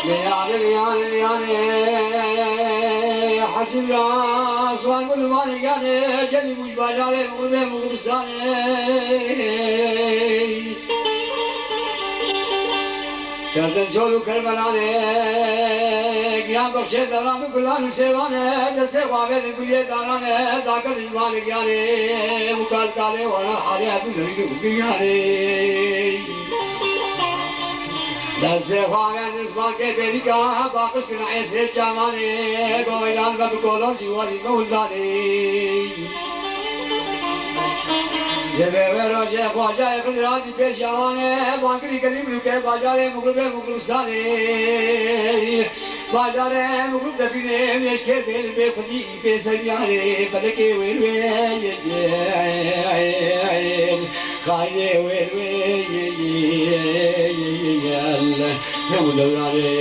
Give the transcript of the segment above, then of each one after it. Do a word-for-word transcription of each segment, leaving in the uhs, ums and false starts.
Leyalî, leyalî, leyalî, hesîb ra, siwan gul van yanê, celî muj bajarê, muxribê, muxribistanê. Kezdin çol û Kerbelanê, giyan bexşê deran û gulan û sêvanê, destê xwe avêtin guliyê daranê, dake dijmanê giyanê, û kal kalê wana halê hevdû derî û giyanê. Destê xwe avêtin ismankê bêrîka, baqis kin êsrê çamanê, goylan ve bi kolan zîwarî me hundanê. Divê wê rojê xwacayê Xizir hatî pêşiya wan e, bangirî gelî milûkê bajarê Muxribê Muxribistanê. Bajarê Muxrib defînê mêşkê bê li bê xwedî bê seryanê, felekê wêl wê yel, xaynê wêl wê yel. Hemû dewranê.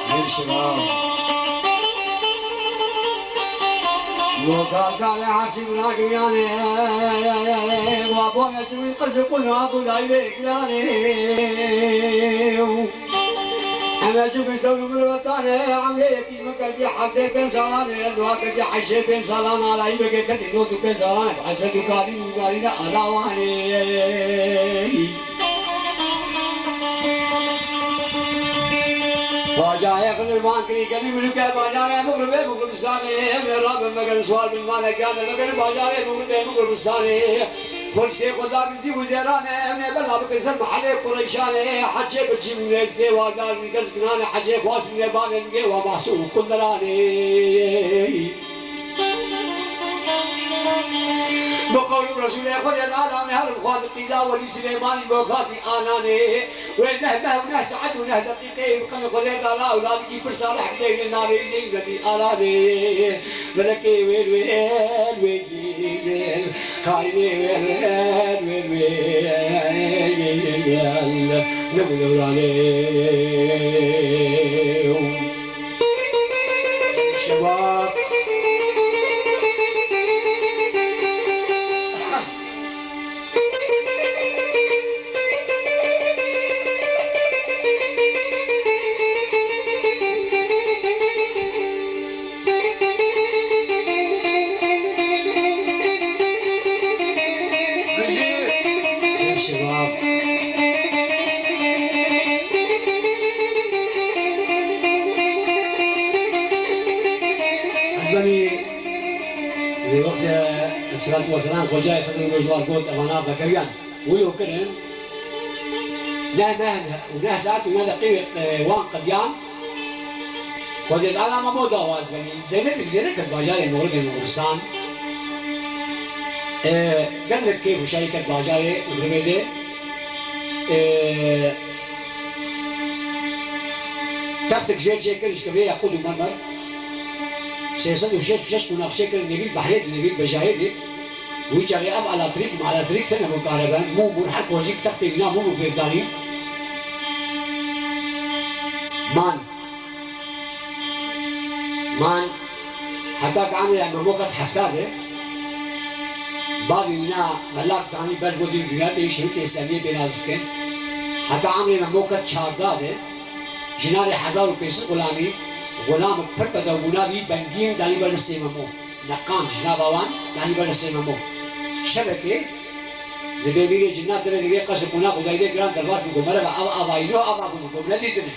Hemşira. Lokal kale hasî bira giyanê. Wa bo me çiwî qizî qul ha bu dayî lê giranê. Em ê çi biştewin mirovetanê, emrê yekî ji min ketiye heftê pênc salan e, duha ketiye heştê pênc salan, alayî bike ketî nod û pênc salan e, bi hesret û kalîn û garîne ala wan e. Bacayê Xizir van kirî, gelî milûke bajarê Muxribê Muxribistanê, em ê rabin meger swar bin mane gane meger bajarê Muxribê Muxribistanê. Xwişkê xwe da bi zîv û zêranê, em ê bela bikin ser mehelê Qureyşanê. Hecê biçî mûnê zikê wardar, nîke zikinanê hecê xwast mûnê banê nîgê wa mahsûn û qunderanê. Bi qewlû Resûlê Xwedê Teala em ê herin xwazin qîza Welî Silêmanî bo xatî ananê. Wê neh meh û neh saet û neh deqîqeyê bikin Xwedê Teala ewladikî pir salih bideyne navê wî deyne bî alanê. Felekê wêl wêl wêl, xaynê wêl wêl wêl wêl, ne bu dewranê. Şebab. Bijî. Şebab. Ez benî Lê wextê Efsiratiya Selam Xocayê Xizir Rojwar got, evana vekewiyan wilo kirin, neh meh û neh saet û neh deqîqê, e, wan qediyan. Xwedê Teala me bo dawaz benî. Zênetik zêne ket bajarê Moxribê Moxristan. E, gelek kêf û şahî ket bajarê Moxribê de. E, Textek jê çêkir ji kevirê yaqût û mermer. Sê sed û şêst û şeş qonax çêkir, nêvî behrê di nêvî bejayê de. Wî çaxê ev elektrik, elektrik tene bû, kahrebe, mûm û her pozîk textê wîna mûm û pêvdanî. Man. Man. Heta ki emrê Memo ket hefta de, bavê wîna melak danî ber got, dîn dûniyatê şehîdê Îslamiyetê nas bike. Heta emrê Memo ket çarda de, ji navê hezar û pênc sed xulamî, xulamik pir bedewbûna vî bengîn danî ber destê Memo. Neqam ji nava wan danî ber destê Memo. Şevekê, li bê mîrê cina devê divê qesr û qonax û dayîrê giran derbas bû, got, merheba, ev avayî no, ev avûn got, nedîtine.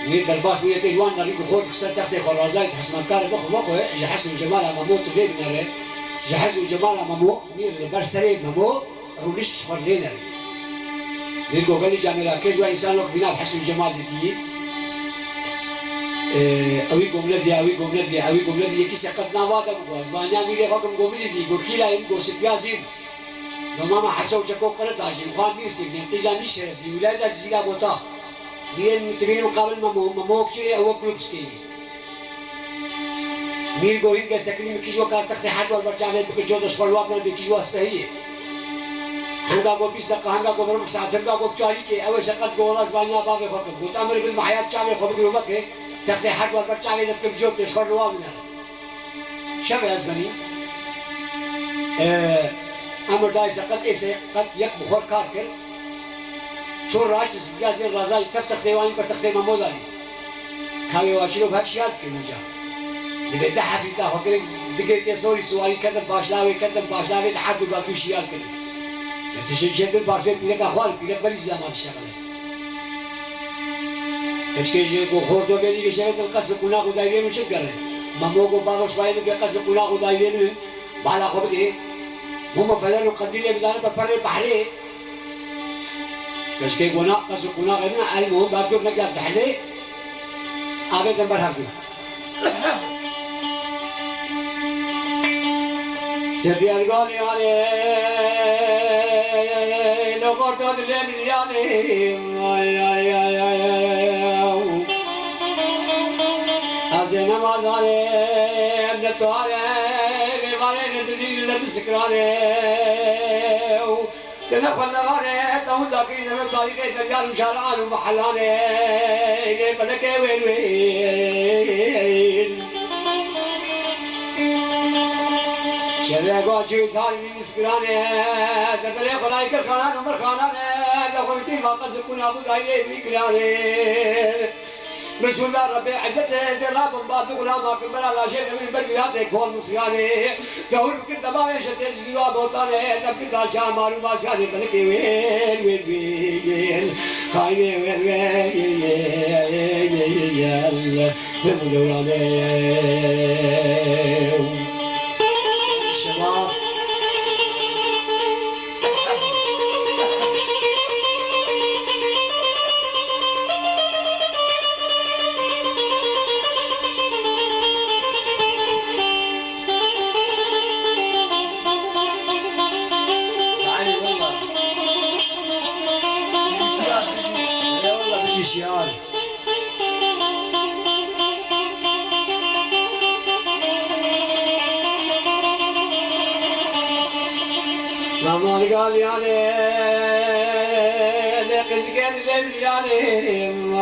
Mîr derbas bû, yekê ji wan nerî ku xort ser textê xwe razayî, hesmetkar e, bixwe, bixwe, ji hesn û cemala Memo tu lê binere, ji hesn û cemala Memo, mîr li ber serê Memo rûnişt, ji xwe lê nere. Mîr got, gelî camêra kê ji we însan wek vîna bi hesn û cemal dîtiyî? Ê, ewî gomne diye, ewî gomne diye, ewî gomne diye, yekî seqet nava de bû, ez vaniya mîrê xwe kim gomî dîtî, got, kî la ye? Min got, Sitya Zînd. Mama Hese û Çeko Qiritaş in, xwe mîr sivnên, qîza mîr şeref dî, wîlayeta Cizîra Bota. Mîrên min tibînim qabil Memo, Memo Okçu ye, ew wek Grubskî ye. Mîr go hîn ge sekirî min kîj wekar textê her dwar ber çavê bikir, coda ji xwe li wa biner bê kîj wa spehî ye. Henda go bîst deqa, henda go bermik saet, henda go çarîk e, ew ê seqet go wela zivanîna bavê xwe kim. Got, emir bidime heyat çavê xwe bigir û veke, textê her dwar ber çavê de dikim, cot tê ji xwe li wa biner. Şevê ez benî. Ee, emir dayê seqet êse qet yek bi xwe kar kir. Çor raşt sidiya zê razayî tev textê wanî ber textê Memo danî. Kavê wa çilo her şiyar dikin înca. Dibê deh hefîta xwe kirin, digirtê sorî siwarî ketin paşnavê, ketin paşnavê di her du gavdû şiyar kirin. Tiştin çêtir barsê pîreka xwe li pîrek berî zî dema dişteqile. Keçikê ji ku xorto vênî gişevêtin qesr û qûnax û daîrê min çi bikere? Memo ku baloş bayê min bê qesr û qûnax û daîrê min bala xwe bidê. Mûm û fener û qendîlê bidane ber perê behrê. Keçikê ku na qesr û qûnaxê min e, el muhim ber dur neke dihelê. Avêtin ber hevdû. Sefiyergan yanê, li xorta dilê min yanê. Ay, ay, ay, ay, ay, ay. Ez ê nemazanê, ne tuharê, vê varê, ne didî, ne disikranê. Te nexwendevane, te hûn dakirî nebe tarîxê deryan û şaran û mehelanê, lê felekê wêl wêl. Şevê go çû tarî miskiranê, te berê xwelayî kir xanan û mirxananê, te xwe bitîn va qesr qûna bû dayê wî giranê. Bisûlda Rebê Ezzetê, zêra bomba du gulama kimbera laşê de min ber giratê kon misyanê. Dewr bikin dema wê şetê ji zîwa botanê, debkin daşa mar û masyanê, belkê wêl, wêl, wêl. Xaynê wêl, wêl, wêl. Vê min dewranê. Şema. Yani valla. Eyvallah, bir şey şiar. Namargal yanê, lê qizgên lê min yanê,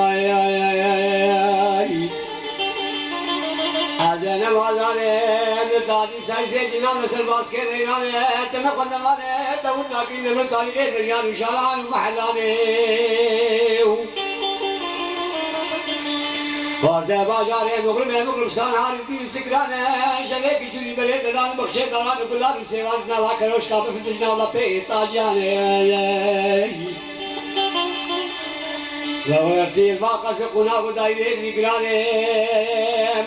ay, ay, ay, ay, ay. Ez ê nemazanê, min dadî Çay sê cinan li ser baskê deyranê, te nexwendevane, te hûn nakî li vir tarîxê deryan û şaran û mehelanê. Xwarte bajarê muxribê muxrib san harî dî sikrane, şevê kiçûlî berê dedan bixşê daran û gulan û sêvan nala keroşka bifitij nala pê tajiyanê. Lewerdî va qesr qûna û daîrê nîgranê,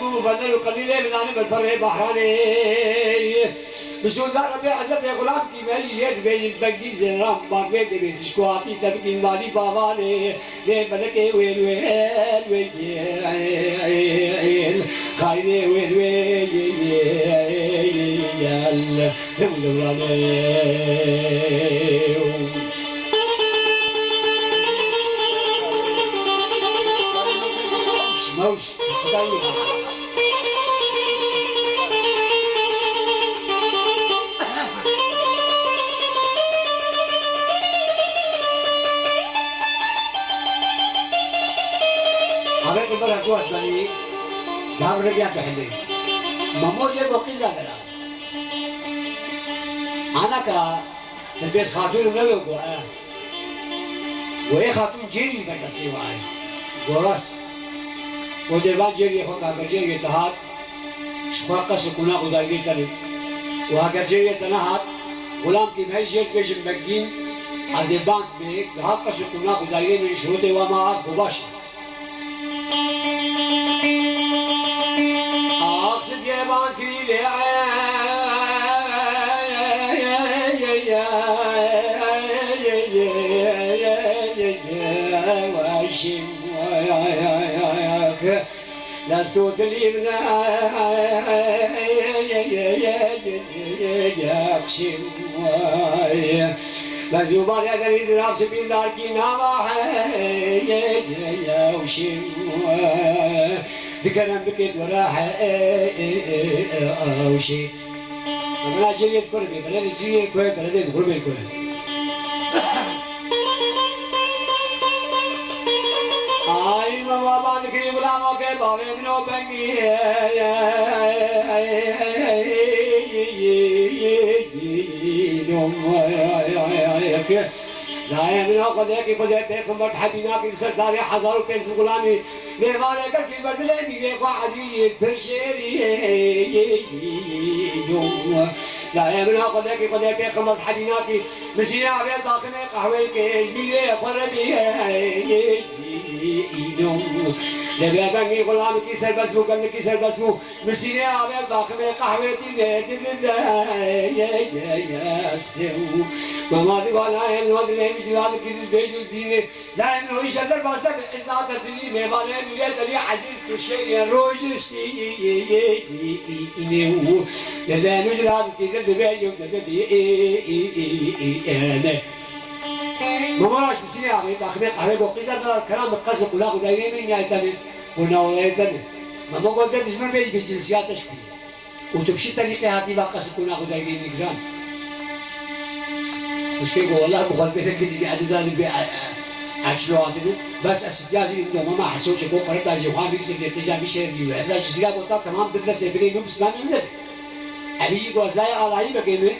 mû û fener û qedîlê bidane ber perê behranê. Bi sûnda Rebê Ezzetê xulam kîmerî jê dibêjin bengîn zêran bavê dibê tişkuatî te bikîn malî bavanê. Lê belekê wêl wêl wêl xaynê wêl wêl. Dewranê. Mewş, Mewş. Avê tu ber hevdu asmanî, gav rêbiya tu hindê. Mamo jê go qîza dera. Anaka, Dirbês Xatûn û newê go, e. Go ê Xatûn cêrî li ber destê wa ye. Go rast. Go dê van cêriyê xwe ka ber cêriyê te hat, ji xwe qesr û qonax û daîrê te ne. Û heger cêriyê te nehat, xulam kî bi hey jêr dibêjin bengîn, ez ê band bê, dihat qesr û qonax û daîrê min şirûtê wa ma hat, go baş e. Aksik yeban kile. Lestu dilimne. Şim, mezûba lê denî ziraf sipîn darkî nava heye, şim, dikerem bikê dora heye, şim. Bela cîrê kurê, bela cîrê kurê, bela dê kurê kurê. Ay mama, ban dikirî, gulamo ke bavê min o bengî. Layê min o Xwedekî, Xwedê pêxember hemînakî li ser darê hezar û pênc sed gulamî. Mêvaneke kî berdilê mîrê xwe ezîz pir şêrî. Layê min o Xwedekî, Xwedê pêxember hemînakî. Misînê avê daxinê qehwê ke ji mîrê xwe re bî. Lê bêbengî xulamekî serbest bû, gelikî serbest bû. Misînê avê daxinê qehwê tîne didide. Mema diva layê min o dilê min ji dilamekî dil bêj û dînê. Layê min o îşe derbas nebe, ez natertinî mêvanê mîrê tenî ezîz pir şêrî roj niştî. Lê lê min ji dilamekî dil dibêj û dil dibîne. Mama raş misînê avê, daximê qehwê got, qîza dara keram bi qesd û qulaq û daîrê min niyayetene û nawelayetene. Mama got, de dijmin bêj bi cinsiyat eşkî. Û tu bi şî terîqê hatî va qesd û qulaq û daîrê min giran. Pişkê got, wellah bi xwe bê vekirî, ez nizanim bê, e, e, ekşlo hatî min. Bes ez ihtiyacî min, mama Heso çi got, qere da jî xwe bî sivlê qîza bî şêrî we. Ez da ji zîra got, tamam, bidresê birê min, bismillah min de. Evî jî got, ez layê alayî vekê min.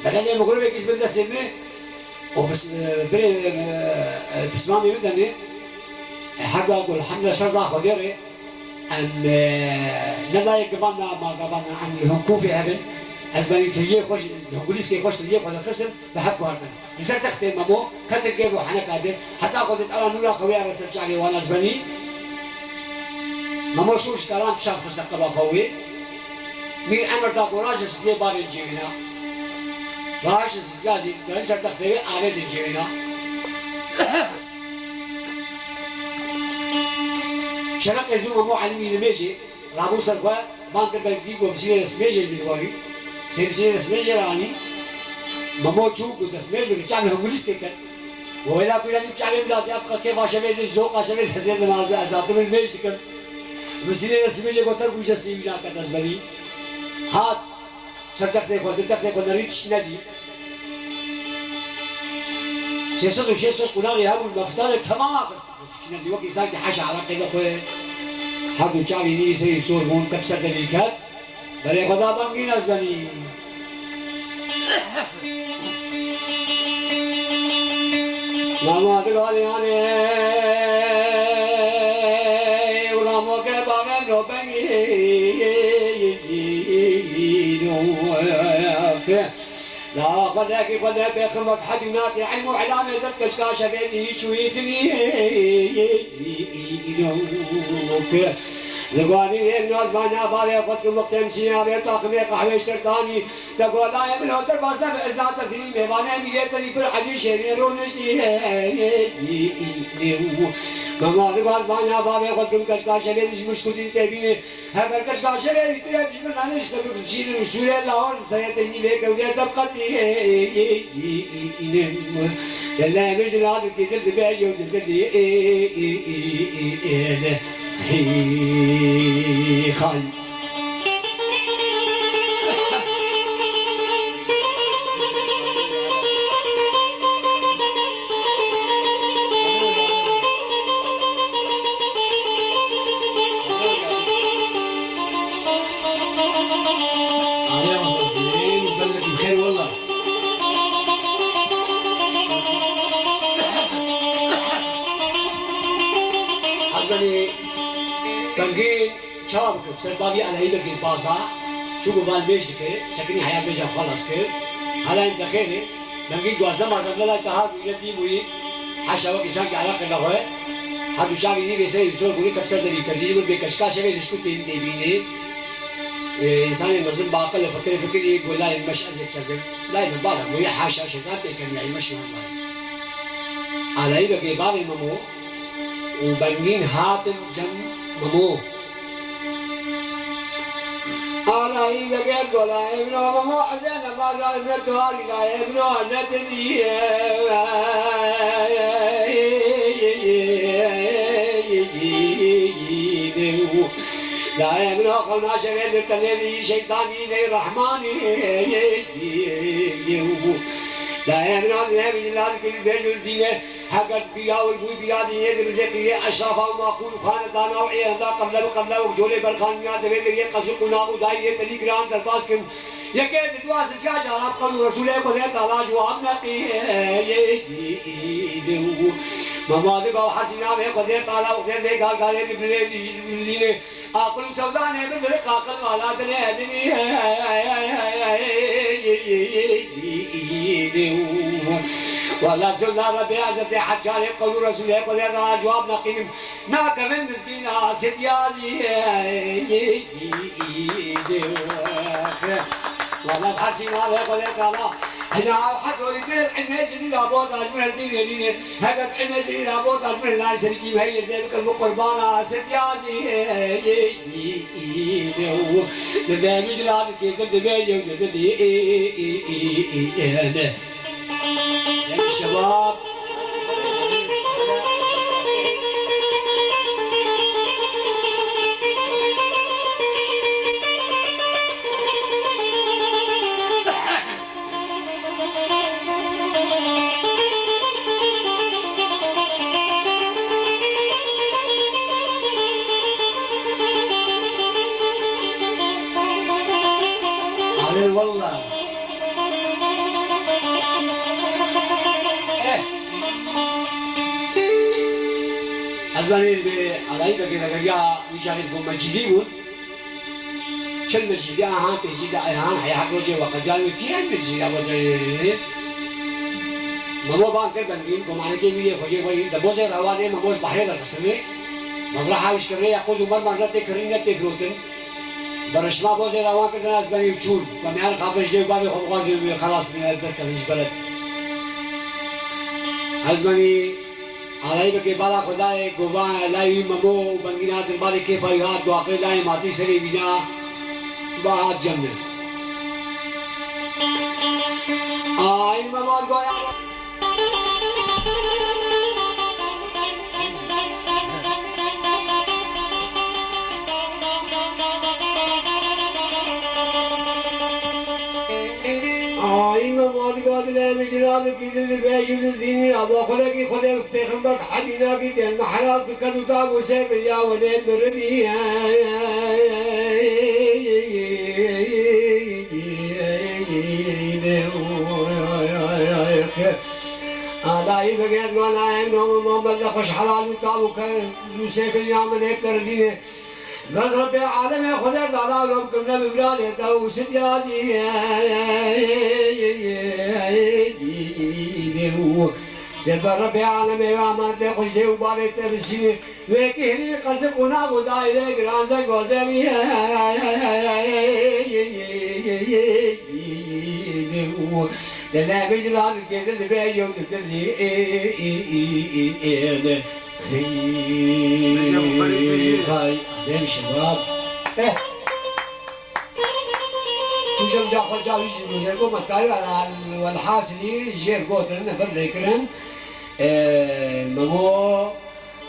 Bedelê mixribekî ji bidresê min. O bis-, e, birê, e, e, pismamê min de ne, e, hega ku elhamdülillah şer da Xwedê re, em, e, ne layê givan ne ma gavan ne, em li Hunkûfê hev in. Ez benî tu yê xwe ji, Hunkûlîskê xwe ji tu yê xwe dixistin, bi hev guhartin. Li ser textê Memo, ketin gêv û heneka de, heta Xwedê Teala nûra xwe wê eve ser çavê wan ez benî. Memo şûr ji kalan kişan xiste qeba xwe wê. Mîr emir da ku raşin stiyê bavên cêwîna. Raşin stiyazî, dayî ser textê wê avêtin cêwîna. Şereqê zû Memo Elîmî li mêjê, rabû ser xwe, ban kir ber dî ku Misînê de simêjê ji min warî. Tê Misînê de simêjê re anî. Memo çû ku destmêj bike, çavê Hunkûlîskê ket. Wela ku îranî çavê min da, ev kêfa şevê de, zoqa şevê de zêde naze, ez hatim mêj dikim. Misînê de simêjê goter bû, je sî wî naket ez benî. Hat. Ser textê xwe, di textê xwe nerî tişt nedî. Sê sed û şêst qunaxê hebûn, meftalê temama xist. Tişt nedî, wekî sankî heşa eleqê de xwe. Her du çavî nî serî sor bûn, kep ser devî ket. Berê xwe da bangî nezbenî. Mama digalî hanê, û ramoke bavem no bengî. La Xwedekî Xwedê pêxember hebî nakê, ilm û ilamê dest keçka şevênî hiç wîtinî. Li gwanî êr naz manya bavê xwe dikim wextê Misînê avê taximê qehwê ji tertanî. De golayê min hatir bas nebe, ez natirtinî mêvanê mîrê tenî pir ezîz şêrî rûniştî. Mema dibas manya bavê xwe dikim keçka şevênî ji mişk û dîn têbînê. Hever keçka şevênî tu ye dijmin nanişte bi şîrin û şûrê Lahor serê te nîvê kewdê te bi qetî. Lele min ji ladikî dil dibêje û dil dibî. Xay. Arê, belkî bi xêr wela. Ez benî bengîn çawa bikim? Ser bavî Eleyî Begê Baza, çûbû van mêj dike, sekinî heya mêja xwe las kir. Helayên te xêr e, bengîn duwazdeh mazem ne lay te hat bûyî, ne dî bûyî. Heşa wekî sankî eleqê vexwe. Her du çavî nîvê serê sor bûnî, kep ser devî kir. Dî ji min bê keçika şevê li şkûtê min tê bînî. Ê, însanê mezin bi aqil e, fikirê fikirî, got layê meş ez ê kevim. Layê min bala bûye, haşa, şeytan pê keniya, yê meş min bala. Alayî Begê bavê Memo û bengîn hatin cem Memo. Alayî vegel gola evno mama ezene mazar ne tuharî la evno ne didî. La evno xewna şevê di tenê di şeytanî ney rehmanî. La evno di hemî lan kil bejul dîne. Heger bîra wir bû, bîra din yê di bizê qîrê eşrafa û maqûl û xanedana û êhenda qevle bi qevle wek colê berxanîna devê deriyê qesr û qunax û dayî yê telî giran derbas kirin. Yekê di dua sisiya cara bi qewl û Resûlê Xwedê Teala ji wan neqî. Mevadi baw hesî navê Xwedê Teala û Xwedê vê gargarê bi bilê dî ji bilînê. Aqil û sewdanê bi dil qaqil vala dilê hedimî. Wala bi sewda Rebê Ezzetê Heccarê bi qewl û Resûlê Xwedê ra cewab neqînim. Nakevin miskîna sityazî. Wala bi hersî navê Xwedê Teala. Hina ew hek rolî dir, ilmê jidî rabot ajmir herdî nêlîne. Heket ilmê jidî rabot ajmir lan şerîkî heye zê bikin bu qurbana sityazî. Li vê mijra dikê dil dibêje û dil dibêje. Dem şebab. Alê walla. Eh. Ez zanî bi Alayî Begê vegeriya wî çaxê di Mecîdî bûn. Çil Mecîdî, aha, pêncî de, aha, heya heft rojê we qediyan wê kî em Mecîdî ya we de. Memo ban kir bengîn, gomanekê wî yê xwecê weyî, de bozê rewanê Memo ji behrê derxistinê. Mezra hawîş kirê, ya qod û mermer ne tê kirîn, ne tê firotin. Bi rişma bozê rewan kirdin ez benî û çûn. Ve miyan xatir ji dê û bavê xwe bixwazin wê xelas bin ez derkevin ji beled. Ez benî Alayî Begê bala xwe dayê govan layê wî Memo û bengîna dimbalê kêfa wî hat, duaqê layê matî serê wîna ve hat cem min. Ay Memo goya. Ay Memo diga dilê min cilal ki dil bêjim dil dînî aba xwedekî xwedek pêxember hemîna ki del mehra ki ked û tab û sê bilya wenê mirinî. Alayî Begê gola em nomi Muhammed de xweş helal û tab û ked û sê bilya min hep derdînê. Bes Rebbê alemê Xwedê dala lo bikimne bi viranê te û sityazî. Sê be Rebbê alemê ve aman tê xweş dê û bavê te bisînê. Wekî hilî qezik û nav û daîrê giranze gozemî. Lele bijlan kêdin dibêje û dibdilî. Hay, Adem şebab. Eh. Çû cem ca xwe ca wî jî jêr got, me dayî, welhasilî jêr gotin, nefir lê kirin. Eh, Memo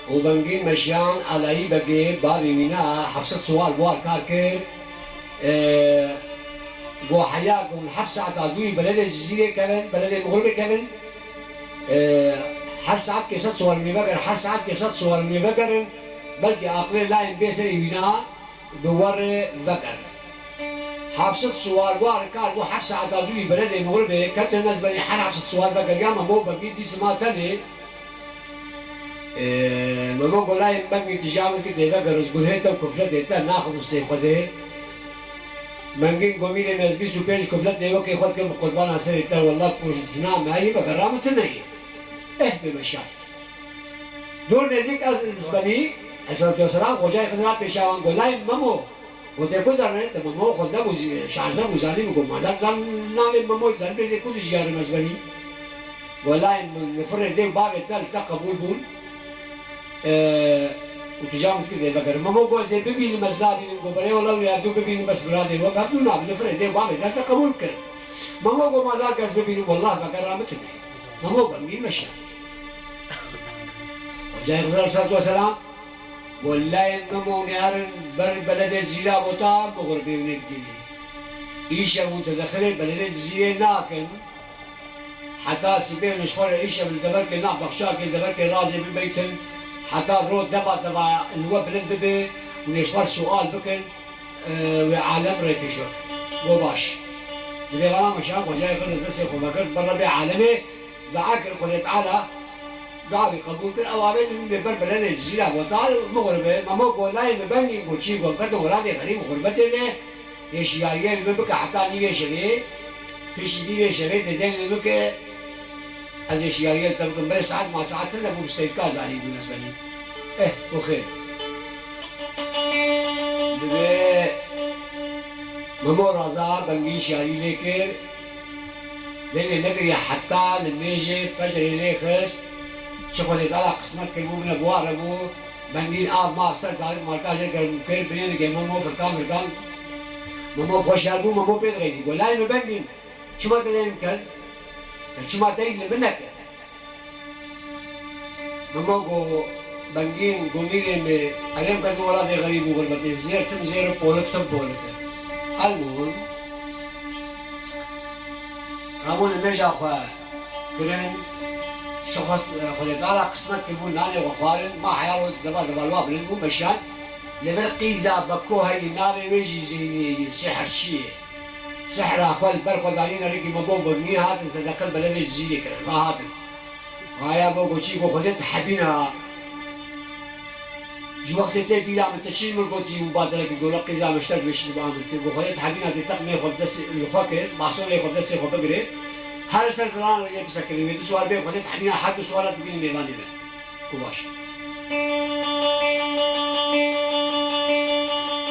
û bengîn meşiyan Alayî Begê, bavê wîna heft sed siwar buar kar kir. Eh, go heya go heft saeta dûyî beledê Cizîrê kevin, beledê Mixribê kevin. Ee, her saetkê sed siwar min ê vegerin, her saetkê sed siwar min ê vegerin, belkî aqilê layên bê serê wîna bi we re vegerin. Heft sed siwar war kar bû, heft saeta dûyî beledê Mixribê ketin, ez benî her heft sed siwar vegeriya Memo Begî dîsima tenê. Ee, Memo go layên Begî dijî min ki dê vegerin, ji gunhê te û kufletê te naxim û sê Xwedê. Mengîn gomîlê me ez bîst û pênc kuflet lê wekê xwe dikim bi qurbana serê te, wela ku jina me heyî vegera min tu neyê. Eh bê meşa. Dor nêzîk ez li Zbenî, Esselatu Wesselam, xocayê Xizir hat pêşa wan, got, layê Memo. Got, te ku derine? Te Memo xwe nebû zî, şahzeb û zanî min got, ma zan, zan navê Memo, zan bêzê ku dijî yarim ez benî. Got, layê min, min firê dê û bavê te li te qebûl bûn. Ee, Û tu cam dikir dê vegerim. Memo got, ez ê bibînim, ez nabînim. Got, berê wela wî hevdû bibînim, bes bira dê wek hevdû nabînim. Nefirê dê bavê, nefte qebûl kir. Memo got, ma zar kes bibînim, wellah vegerim, min tu bî. Memo bengîn meşe. Hocayê Xizir aleyhissalatu vesselam got, layê Memo nêrin ber beledê Cizîra bota, muxribê û nêbigînî. Îşev û tedexilê beledê Cizîrê nakin. Heta sibê nişxwe re îşev li deverkê nav bexçakê li deverkê razê bibeytin, heta ro deva deva li we bilind bibe û nêşxwer sual bikin, e, wê alem rê pêşo. Go baş. Dibê vana meşan xwecayê Xizir destê xwe vegirt ber rebê alemê, dua kir Xwedê Teala, dua wî qebûl kir, ew avê li nîvê ber beledê Cizîra bota, muxribe, Memo go layê min bengîn, go çi, go ketin welatê xerîb û xurbetê de, Hêşiyariyê li min bike heta nîvê şevê, piştî nîvê şevê dê deng li min ke ez hêşiyariyê li te bikim. Berê saet ma saet tune bû, bi seytka zanî bûn ez benî. Eh, û xêr. Divê Memo raza bengî şiyarî lê kir. Dengê nekiriye heta li mêjê fecrê lê xist. Çi Xwedê Teala qismet kiribû bine buware bû. Bengîn av mav ser darik marka jê germ kir, binê nigê Memo firkan firkan. Memo xweşiyar bû, Memo pê dixeyî. Go, layê min Bengîn, çima te deyim kel? Te çima teyî li min neke? Memo go, Bengîn, go mîrê min, erê min ketin welatê xerîb û xurbetê, zêr tim zêr û polik tim polik e. Elmuhim, Rabûn li mêja xwe kirin, şixwest, e, Xwedê Teala qismet kiribû nanê xwe xwarin, ma heya ro deva deva li wa bilind bû, meşiyan. Li vir qîza Beko heyî, navê wê jî Zeynê ye, sihirçî ye. Sihra xwe li ber xwe danîne rikî Memo Bengîn, hatin tedeqil beledê Cizîrê kirin, va hatin. Aya bo goçî go Xwedê te hebîna. Ji wextê te bîra min te çi ji min gotî û baderekî gola qîza min şter veşî ba min kir. Go Xwedê te hebîna tê teqmê xwe destê li xwe kir, basonê xwe destê xwe bigirê. Her ser zilan rê pisekirî wê du swar bê Xwedê te hebîna her du swara dibîn mêvanê me. Ku baş.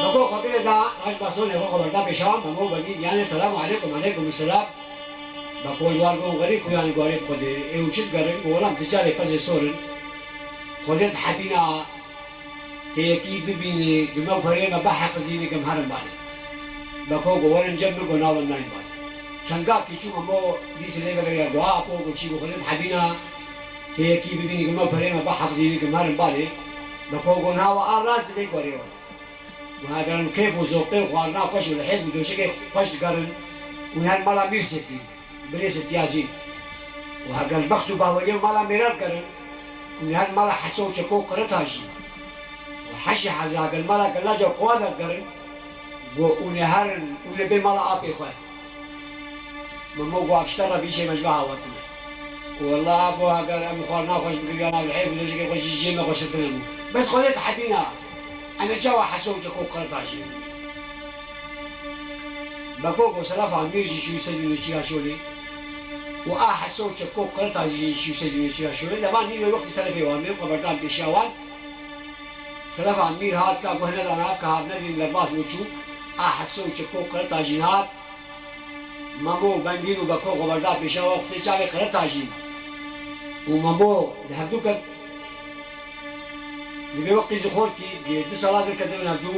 Beko xwe bire da, raş basonê xwe xwe berda pêşan, Memo Bengîn, yanê selamu aleykum, aleykum selam. Beko ji wan got, xerîb xuyanî guharê bi Xwedê, ê hûn çi digerin? Got, welam tu carê pezê sor in. Xwedê di hebîna tê yekî bibînî, gime û perê me bihefidînî, gim herin balê. Beko got, werin cem min, got, na werin nayên balê. Çend gavkî çû, Memo dîsê lê vegeriya, got, a, Apo, got, çi, got, Xwedê di hebîna tê yekî bibînî, gime û perê me bihefidînî, gim herin balê. Beko got, na we a rast dibê guherê we. Û hegerin kêf û zoqê û xwarina xweş û lihêf û doşekê xweş digerin û her mala mîr sifî. Bilê sitiya zî. Û heger bext û baweriyê mala mêra digerin, û niha mala Heso û Çeko û Qirita jî. Û heşê hezra heger mala Gelaca û Qewada digerin, û, û niha herin û lê bê mala apê xwe. Memo got, ev şter re bi îşê me ji ve hawatine. Û wela bo heger em xwarina xweş bikiriyan, ev heyf û lejikê xwe jî cê me xweştirtine bû. Bes Xwedê dihebîna, em ê çawa Heso û Çeko û Qirita jî? Beko ku selefa mîr jî çû ser nêçîra şolê û a Heso û Çeko Qirita jî çû ser nêçîra şolê, devan nîvê wextî selefê wan bên xwe berdan pêşiya wan. Selefa mîr hat ka guh neda nav ka hav nedîn derbas bû çû. A Heso û Çeko Qirita jî hat. Memo û Bengîn û Beko xwe berda pêşiya wan, xwedê çavê Qirita jî û Memo li hevdû ket. Divê wek qîz û xortkî, di du sala dir ketin hevdû,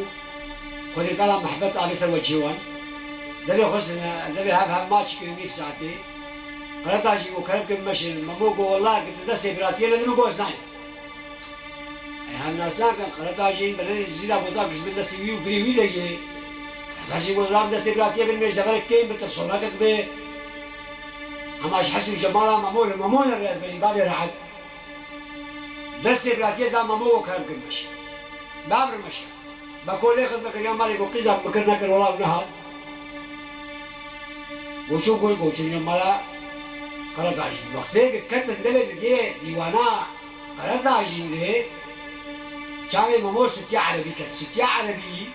Xwedê Teala mehbet avê ser wecihê wan. Devê xwestin, devê hev hev maç kirin nîv saetê. Qirita jî got, kerem kin meşin. Memo got, wela, ki tu destê biratiyê nedin û got, ez nayêm. Em hev nas nakin, Qirita jî, belê Cizîra bota, giz bin destê wî û birê wî de yê. Qirita jî got, ram destê biratiyê bin, mêj deverek kêm bi, tirsonakek bi. Hema ji hes û cemala Memo li Memo ne rêz benî, bavê rehet. Destê biratiyê da Memo û kerem kir meşe. Bavir meşe. Beko lê xist vekiriya malê ku qîza bikir nekir wela nehat. Goçû goy goçû ne mala Qeredajî. Wextê ki ketin devê digê dîwana Qeredajî de çavê Memo sitiya Erebî ket. Sitiya Erebî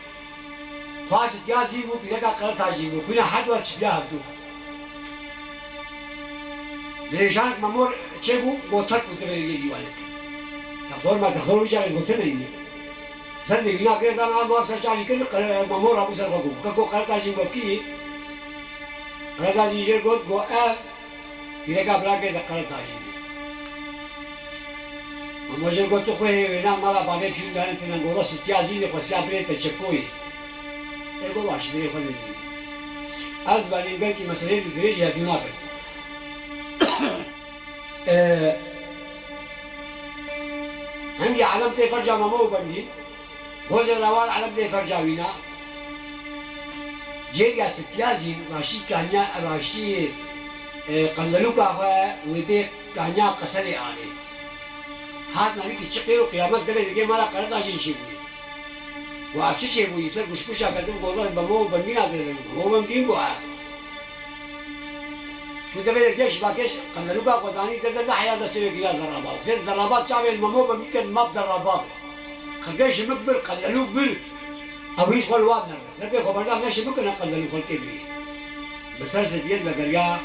xwa sitiya zî bû, pîreka Qeredajî bû. Xwîna her duwa çipiya hevdû. Dirêjanek Memo çêbû, got terk û divê yê dîwanê dikin. Textor me, textor wî carê gotin neyî. Zendê wîna girê dan, a maf ser çavî kir, qere-, Memo rabû ser xwe got, keko Qeredajî wefkî. Qeredajî jê got, got, ev pîreka birakê de Qeredajî. Mamojê got, tu xwe hê wêna mala bavê pişûn dane tine, gola Sitya Zînê xwestiya birê te çekoyê. Ê go baş, birê xwe nedî. Ez zanîm belkî meseleyê bi dirêj hevdû nakin. Ê, hingî elem tê ferca Memo û Bengî. Gozê Rewan elem tê ferca wîna. Cêriya Sitya Zîn raştî kaniya, raştî, ê, qendelûka xwe wê bê kaniya Qeserê anê. Hat navîkî çi qêr û qiyamet devê digê mala Qeretajîn çêbûyî. Û ev çi çêbûyî? Ser kuşkuşa ketim, gola Memo û Bengîna direvin. Memo û Bengîn got, e. Çû devê dirgê şibakê qendelûka xwe danî, de de de heya destê wê kiriya derraba. Ser derraba çavê li Memo û Bengî ket map derraba be. Xirgê şimik bir, qendelûk bir. Ew hîç xwe li wan derve. Rebê xwe berda neşe bikine qendelû xelkê bî. Bi ser sidiyê vegeriya.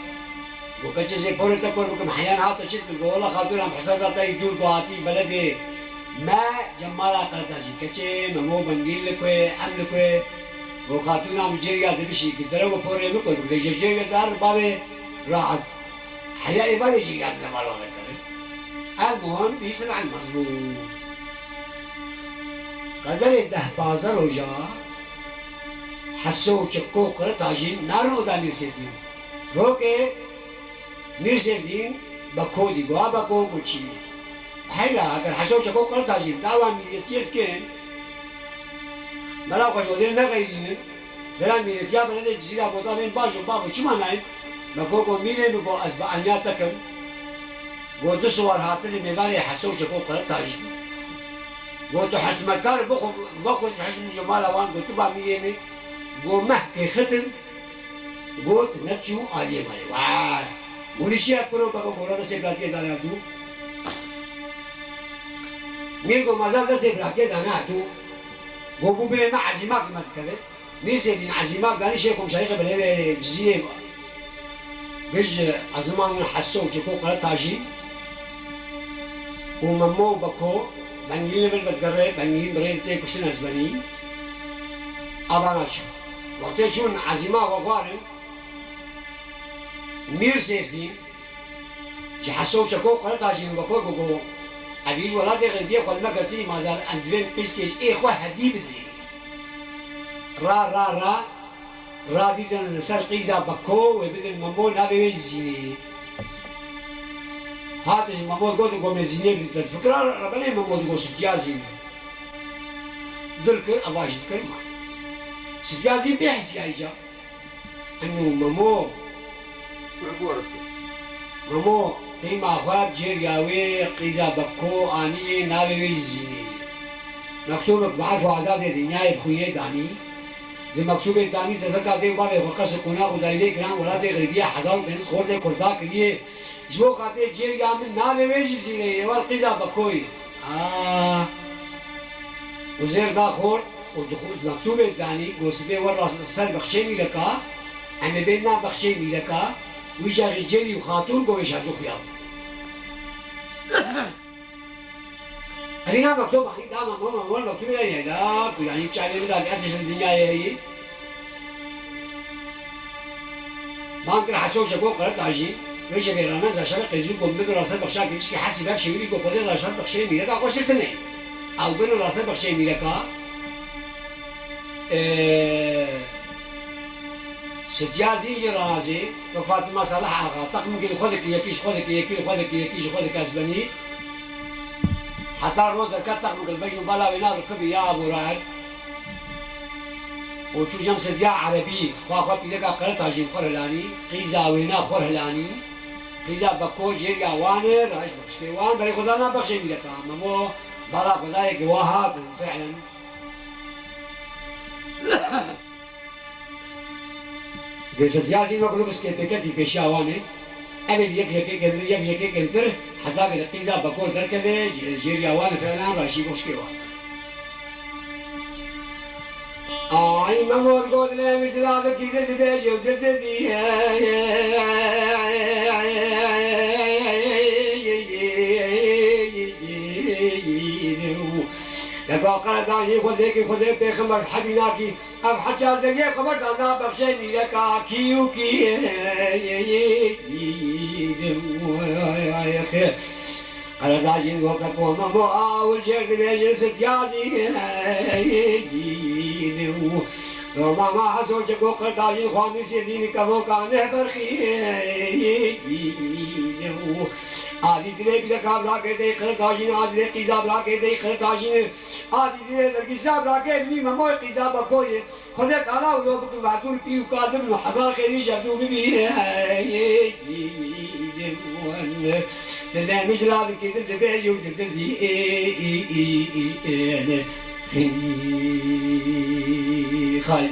Got, keçê zê porê te kor bikim, heyan hate çi dikim? Got, wela xatûna, em hesada te yî dûr ku hatî beledê me, cem mala Qeretajî. Keçê Memo Bengîn li ku ye, em li ku ye? Got, xatûna, min cêriya dibişî, ki dere û porê min kor bikide, ji cêriya dar bavê rahat. Heya êvarê jî ya dema lawek kirin. El muhim bîsin el mezlûm. Qederê deh pazdeh roja Heso û Çeko Qeretajîn narin oda Mîr Sêfdîn. Rokê Mîr Sêfdîn Beko dî, got, a Beko, got, çi? Heyra, eger Heso û Çeko Qeretajîn dawa mîletiyê dikin, mela xwe ji odê nexeyrînin, Bira mîletiya beledê Cizîra Botanên baş û bav û çima nayên? Me got, got, mîrê min, got, ez bi enya te kim. Got, du siwar hatine mêvanê Heso û Çeko Qeretajî. Got, tu hesmetkar bixwe, vexwe ji hesm ji mala wan, got, tu ba mîrê min. Got, meh kêxitin. Got, neçû aliyê malê. Vay! Got, nişiya kuro baba, got, destê biratiyê dane dû. Mîr got, mazal destê biratiyê dane dû. Got, bû binê me ezîmak me dikeve. Mîr Sêfdîn ezîmak danî şê komşarîxê beledê Cizîrê bij eziman Heso û Çeko Qeretajî û Memo û Beko, Bengîn li vir vedigerê, Bengîn bi rê tê kuştin ez benî. Avana çû. Wextê çûn ezîma xwe xwarin, Mîr Sêfdîn, Ji Heso û Çeko Qeretajî min Beko got, got, evî ji welatê xerbiyê xwe li me girtî, mazal em divên qîzkê ji ê xwe hedî bidê. Ra, ra, ra, ra dîtin li ser qîza Beko, wê bidin Memo, navê wê jî Zînê. Hatin ji Memo got, got, me Zînê bidin. Fikra rebenê Memo digot, Sitya Zînê. Dil kir, eva jî dikir, ma. Sitya Zîn bê hesiya îca. Eno Memo. Memo, qîma xwe bi cêriya wê qîza Beko aniyê, navê wê jî Zînê. Mektûbek bi erf û adetê dinyayê bi xwînê danî. Di mektûbê danî, te deka dê û bavê xwe qesr qonax û daîreyê giran welatê xerîbiyê hezar û pênc sed xortê kurda kiriye. Ji bo xatirê cêriya min navê wê jî Zînê ye, wal qîza Bekoyê. Ah! Uzêr da xort û di xwe mektûbê danî, got, sibê wer rast ser bexçeyê mîreka, em ê bên nav bexçeyê mîreka, wî çaxê cêrî û xatûn govê şer du xuya bû. Evî na mektûb anî da Memo, Memo mektûbê heye da, ku yanî çavê min da, erdê ser dinyayê heyî. Bang kir Heso Çeko Qeretajî, wê ji vêrane zaşara qêzû got, bibin raser bexşa girişkî hesî ver şewîrî got, xwedê raser bexşeyê mîreka xweştir tune. Ew bin raser bexşeyê mîreka. Ee, Sitya Zîn jî razî, wek Fatima Salih Axa, texmikî li xwe dikî, yekî ji xwe dikî, yekî li xwe dikî, yekî ji xwe dikî, ez benî. Heta ro derket texmik li bej û bala wê na rikibî ya Abu Raed. Û çû cem Sitya Erebî, xwa xwe pîleka Qeretajî bi xwe hilanî, qîza wêna bi xwe hilanî, qîza Beko cêriya wan e, raş bexştê wan, berê xwe da na bexşê mîreka, Memo bala xwe dayê giwa hatin, fi'len. Gêsetiya jî wek lûbskê têketî pêşiya wan e. Ev ê yek jekê kêmtir, yek jekê kêmtir, heta ke di qîza Beko derkeve, cê-, cêriya wan e, fi'lan raşî goşkê wan. Ay Memo, got lê min dila dikî, dil dibêje û dil didî. Deka Qeretajî xwedêkî xwedê pêxember hebî nakî. Ev heça zeriyê xeber da na bexşê mîreka kî û kî. Qeredajîn weke ku Memo Awil jêr dibêjin Sityazîn û Mama Heso Çeko Qeredajîn xwendî Sêdîn kevoka neh berxîn û adî dilê bîleka birakê dey Qeredajîn, adî dilê qîza birakê dey Qeredajîn, adî dilê dergîsa birakê bilî Memoyê qîza Bekoyê. Xwedê Teala wilo bikin, berdûr pîr û kal bibin û hezar xêrî ji hevdû bibînin. Dilê min ji lavekî din dibêje û dididîne. Xay.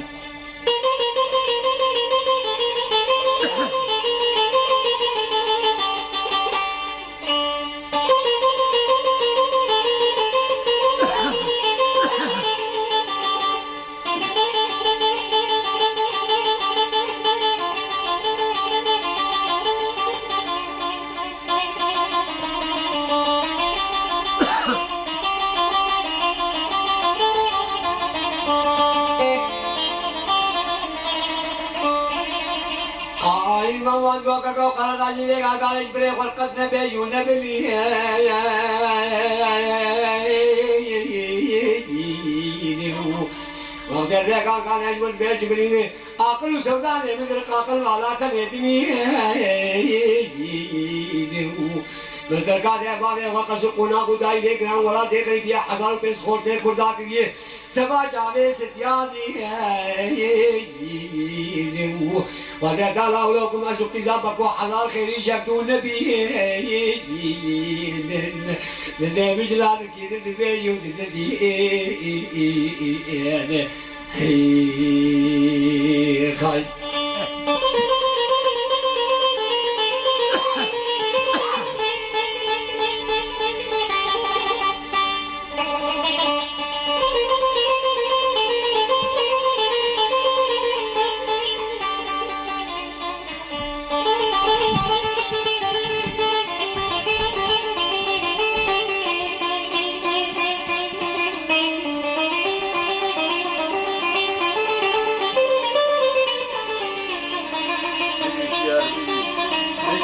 Ay, mama, doka ko Qeredajî vê gagarê ji birê xwe qet nebêj û nebilî. Wextê vê gagarê ji min bêj bilînê, aqil û sewdanê min dir qaqil vala tenê dimî. Bi derga dê bavê xwe qes û qonax û dayî lê giran welatê xeribiye hezar û pênc xortê kurda kiriye. Seba çavê Sityazî û Xwedê Teala wilo ku ez û qîza Beko hezar xêrî ji hevdû nebînin. Dilê min ji lavekî din dibêje û dididîne. Hey, xay.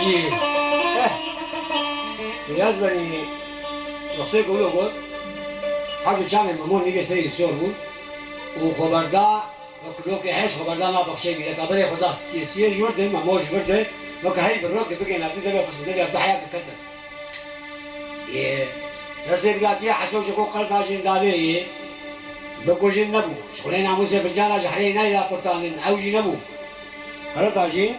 Jî, eh, Niyaz Benî, wextê ku wilo got, her du çavên Memo nîgê serî sor bûn û xwe berda, wek lokê heş xwe berda nav bexçeyê bîreka berê xwe da Sityê. Siyê ji wir de, Memo ji vir de, weke heyv rok bigêne dî devê xwe sindevê ev du heya biketin. Ê, destê bilatiya Heso Çeko Qeredajîn dalê yê, bikujin nebû. Ji xulê namûsê fincana ji herêyê nayê da qurtandin, ew jî nebû. Qeredajîn,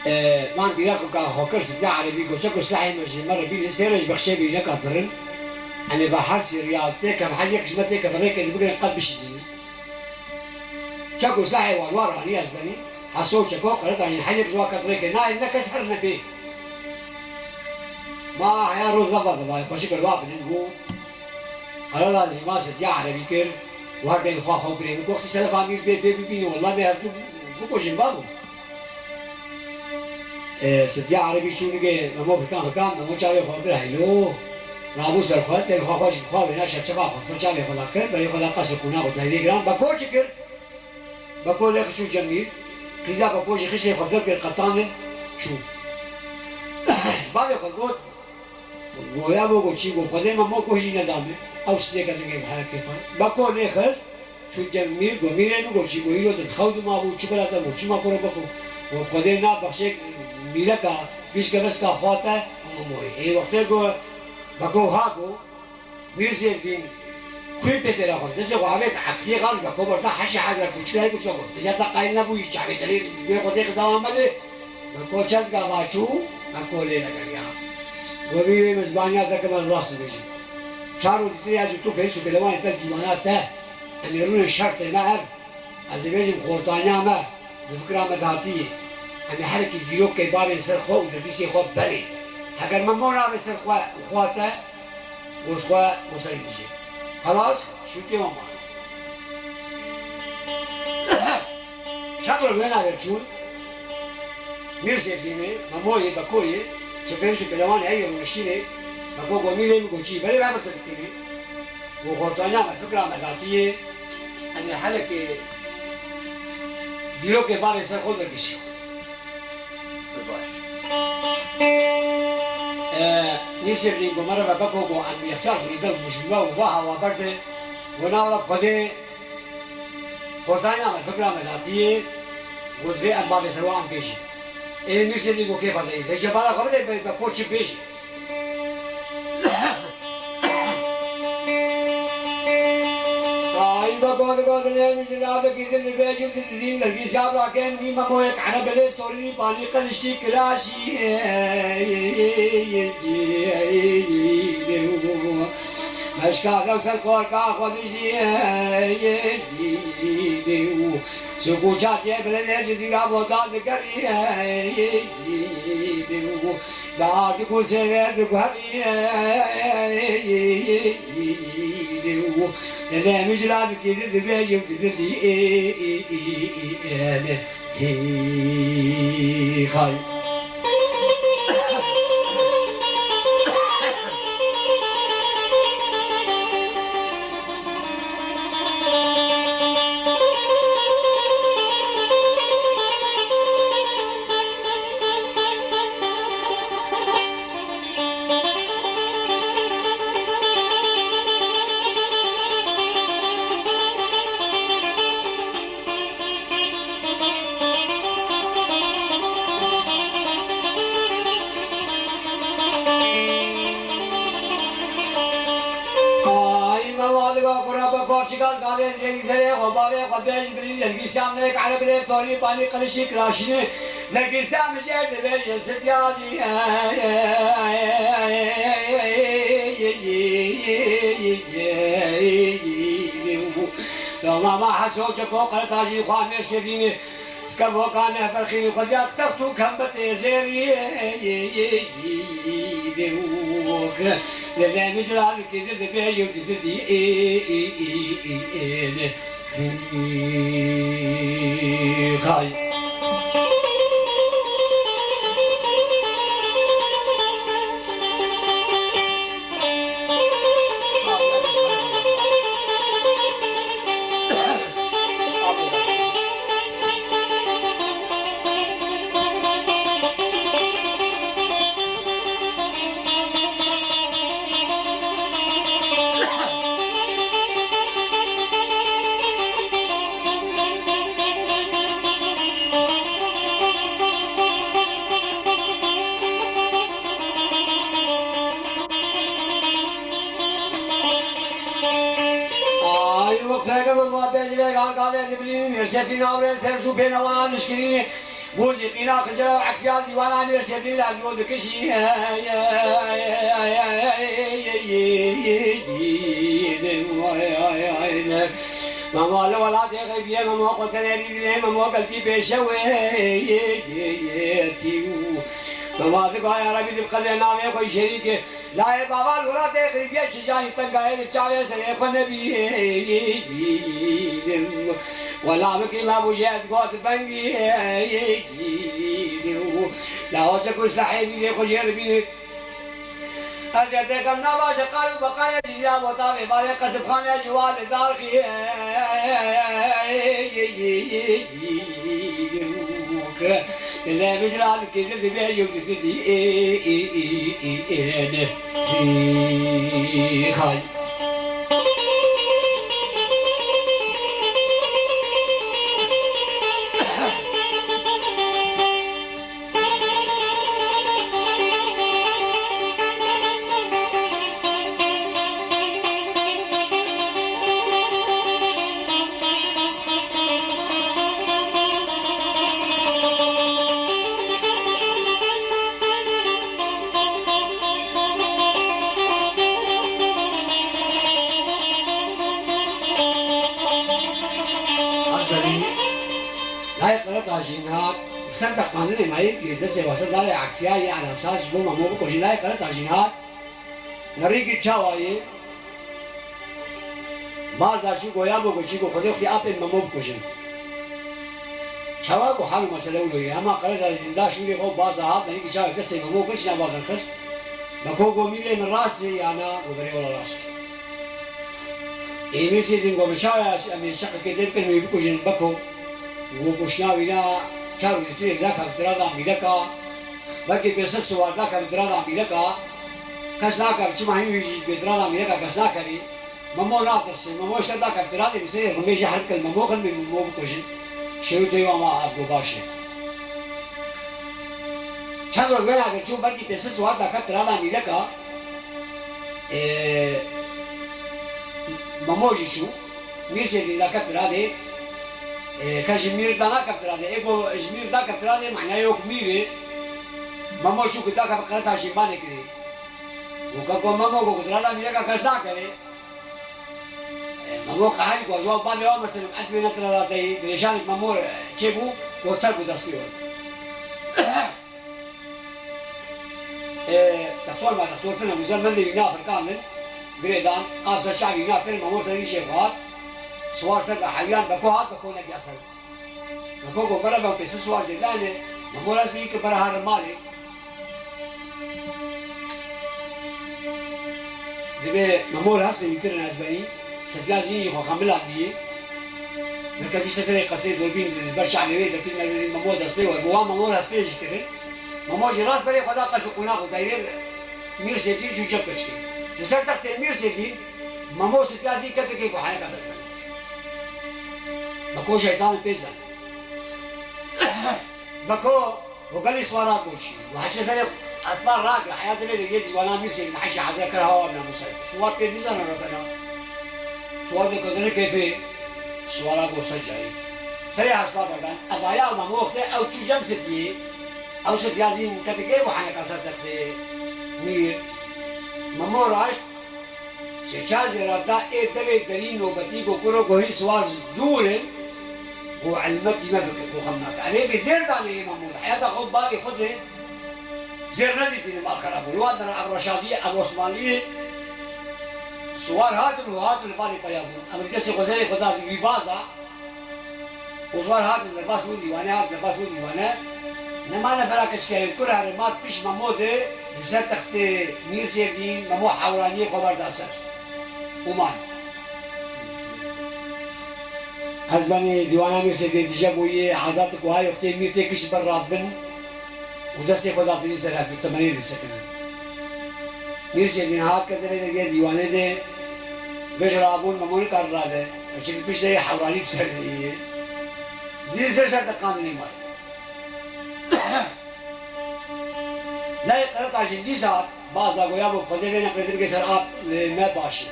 e, van bîrek ka xwe kir Sitya Erebî, got, çeko silahê me ji me re bînin, sê re ji bexçeyê bîreka dirin. Em ê ve her sê riya têkevin, her yek ji me têkeve rêkê li bigrin qet bişînin. Çeko silahê wan wan ranî ez benî, Heso Çeko Qeredajîn her yek ji wan ket rêkê, nayê ne kes her nebê. Ma heya roj neva de vayê xweşik li va binin bû. Qeredajîn va Sitya Erebî kir, û her dem xwe xwe birê min. Wextî Selef Amîr bê, bê bibîne, wela bê hevdû bikujin bavo. E, Sitya Erebî çû nigê Memo fikan fikan, Memo çavê xwe kir heylo. Rabû ser xwe, tên xwe xwe ji xwe wêna şevşefa xwe ser çavê xwe da kir, berê xwe da qes û qûna xwe dayrê giran. Beko çi kir? Beko lê xist çû cem mîr, qîza Beko jî xiştê xwe derkir qetandin çû. Ji bavê xwe got, Goya bo go çî go, Xwedê Memo go jî neda min. Ew stêreke dingê herekê xwe. Beko lê xist, çû cem mîr, go mîrê min go çî go, îro tu di xew de mabû, çi bila te bû, çima kuro bixwe. Go Xwedê na bexşê mîreka, giş geveska xwe te, Memoyê. Ê wextê go, Beko ha go, Mîr Sêfdîn, xwîn pê sêra xwe, destê xwe avêt Efiyê Xan, Beko berda heşê hezra ku çi ku çawa. Bizata qayîl nebûyî, çavê derê wê Xwedê qidama me de. Beko çend gava çû, Beko lê vegeriya. Go mîrê min zibaniya te ke me rast dibêjî. Çar û dîtiriya ji tu fês û pêlewanê te dîwana te. Em ê rûnên şertê me ev. Ez ê bêjim xortaniya me, bi fikra me de hatiyê. Em ê herekî dîrokê bavên ser xwe û derdîsê xwe berê. Heger Memo navê ser xwe û xwe te, Goş xwe bo serî dijî. Xelas, şûtiyê wan mane. Çend roj wê navê çûn, Mîr Sêfdînê, Memoyê, Bekoyê, çi fêrûş û pêlewanê ey rûniştînê, Beko go mîrê min go çî, berê ve birtir fikirî. Go xortaniya me, fikra me datiyê, em ê herekê dîrokê bavê ser xwe vegişî. Baş. Nîsêrdîn ku merive beko ku em yextiyar bûne ber û mijûme û va hawa berde, ku navra bi Xwedê xortayîna me fikra me datiyê, ku divê em bavê ser wan bêjin. Ê Nîsêrdîn ku kêfa deyî. Lê cebala xwe bide be, beko çi bêjî. Ay baba, li gor dilê min ji ladekî dil dibêjim, dil didîm, dergî sabra kem nî memoyek erebelê torî panî qiliştî kiraşî. Meşka dew ser korka xwe dijî. Sukû çatiyê bilindê ji zîra botan digerî. Dadi ku sêr diguherî. Lelê min ji ladikî dibêje û dididî. Hî xay. Ay, mewaliga kura be korçigal galê zengî serê xwe bavê xwe bêj bilî dergî samlek erebilê torî banî qilişî kiraşînê dergî sam jêr dibêje sityazî. Doma ma heso çeko qertajî xwe mêr sevînê. Kevoka neferxînî xwediyat text û kembetê zêrî bê û lê lê mijralikî dibêje û dididî ê ê ê ê ê ne xî xay. Ay, wek pêkeve muhabbetî ve galgalê dibilînin, hêrsefî navrê tevz û pênewana nişkirînê, bûzî qîna xincera û ekfiya dîwana mêrsefî lerdiyo dikişî. Memo li welatê xeybiyê, memo xwe tenê dî dilê, memo gelkî pêşew ê. Memo dibaya Rebî di bi qedrê navê xwe şerîk e. Layê bava li welatê xeybiyê çi canî tenga ye, li çavê serê xwe nebî. Wela bikî me bû jê digot bengî. La hoca ku sehê dîlê xwe jê dibîne. Ez ê têkem nava şeqal û beqalê jî ya bota vê barê qesibxane ji wan li dar xî. Lê bijra dikê dil dibêje û dididî ê ê ê ê ê ne. Xay. Aşerî, layê qereta jî niha ser teqandinê me yê destê wese darê Ekfiya yê Elasas ji bo Memo bikujin. Layê qereta jî niha nerîkî çawa yê? Baza çî goya bo ku çî ku Xwedê xwî apên Memo bikujin. Çawa ku hal û mesele wilo ye, hema qereta da şûrê xwe û baza hat, nerîkî çawa destê Memo kir, çîna va derxist. Beko go mîlê min rast e ya na? Go berê wela rast. Ê Nîsêrdîn go min çawa em ê çeqekê dê bikin, wî bikujin Beko. Go kuşna wîna çar û dîtirê dake bi dira da mîleka. Belkî pênc sed siwar dake bi dira da mîleka. Kes nakeve, çima hîn wî jî dibê dirana mîreka kes nakevî. Memo natirse, Memo ji te dakeve tiradê, bi serê rimê jî herikil Memo xin bê, Memo bikujin. Şêwitê wî ama ev got baş e. Çend roj wêna de çû, belkî pêsir siwar dake tirada mîreka, ê, Memo jî çû. Mîr Sêdî dake tiradê, ê, ke ji mîr da nake tiradê, ê ku ji mîr dake tiradê, manayê yok mîr e. Memo çû ku dake bi qereta jî manê kirê. Û ke ku Memo ku tirada mîreka kes nakevê. Ê, Memo qeherî ku ji wan bavê wa, meselem, etbê ne tirada te yî, dirêjanê Memo çêbû, ku terk û destpê were. Ê, dextor me, dextor tune, Muzel Mendê wî nafirkandin, girêdan, av ser çavî nakirin, Memo ser wî jê xwar, siwar ser ve hewiyan, Beko hat, Beko negiya ser. Beko got, bere ben pêsir siwar zêde ne, Memo rest bî ki bere herin malê. Dibê Memo li hespê wî kirin ezbenî, Setiya Zîn jî xwe xemilandiyê. Neketî ser serê qesrê Dorbîn li ber çavê wê, Dorbîn Memo destpê we. Bi wan Memo destpê jî kirin. Memo jî rast berê xwe da qesr û qonax û daîrê Mîr Sêdî çû cem keçikê. Li ser textê Mîr Sêdî, Memo Setiya Zîn kete keyf û heyeka destpê. Beko jeydanê pê zen. Beko, û gelî siwara koçî. Û heçe serê espa ragir, heya divê de yê dîwana Mîr Sêdî, heşê hezar kar hawa bina Mûsa. Siwar pê nizane revena. Siwar de kodene keyfê, siwara go ser carî. Serê espa berdan, evaya Memo wextê ew çû cem Setiyê. Ew Setiya Zîn kete keyf û heneka ser textê Mîr. Memo raşt, Sê çar jê re da ê devê derî nobetî go kuro go hîn siwar ji dûr in, go elmetî me bike, go xem nake. Ev ê bi zêr danê ê Memo de. Heyata xwe bavê xwe de zêr nedîtîne mal xerab bû. Li wan dera ev Reşadiyê, ev Osmanliyê siwar hatin û hatin li balê peya bûn. Em li destê xwe zerê xwe da wî baza. Û ji wan hatin derbas bûn dîwane, hatin derbas bûn dîwane. Nema nefera keçikê hêvkur here, ma pişt Memo de li ser textê Mîr Sêvdîn, Memo hewraniyê xwe berda ser. Û man. Ez benê dîwana Mîr Sêvdîn tije bûyê, edat ku hay wextê mîr tê kişt ber radibin. Û destê xwe da tirî ser hevdû temenê disekinin. Mîr Sêdîn hat kete vê dergê dîwanê de, gej rabûn, Memo nikar rade. Çimkî pişt de yê hewranî bi ser de yê. Dî ser ser teqandinê may. Lay Qeretajîn dîsa hat, baza goya bo Xwedê vê neqlê dirgê ser ap, e, me baş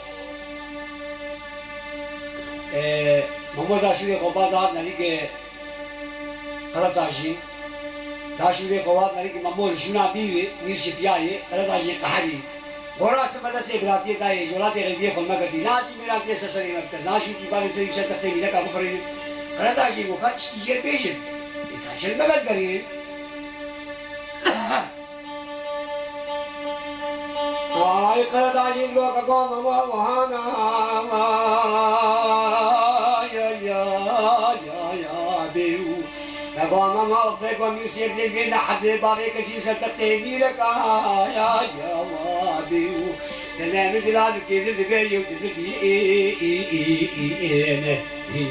e. E, Memo da şûrê xwe baza hat nerî ke Qeretajî, da şûrê xwe hat nerî ke Memo li şûna bîrê, mîr şipiyayê, Qeretajî qeherî. Go rast e me destê biratiyê dayê, ji welatê xêviyê xwe me girtî. Nehatî mîratiyê ser serê me bike. Naşûtî bavê ser wî ser textê mîreka bifirînin. Qeretajî go ka tiştî jê bêjin. Ê ka çend me vedigerînin. Ay Qeretajî go ke go Memo wahana. Ya, ya, ya, ya, bêw. Baba Memo, bêgo Mîr Sêvdîn vê nehedê bavê kesî ser textê mîreka ya, ya wa bêw. Dilê min dila dikê di dibêje û di dibî ê, ê, ê, ê, ê, ne, ê.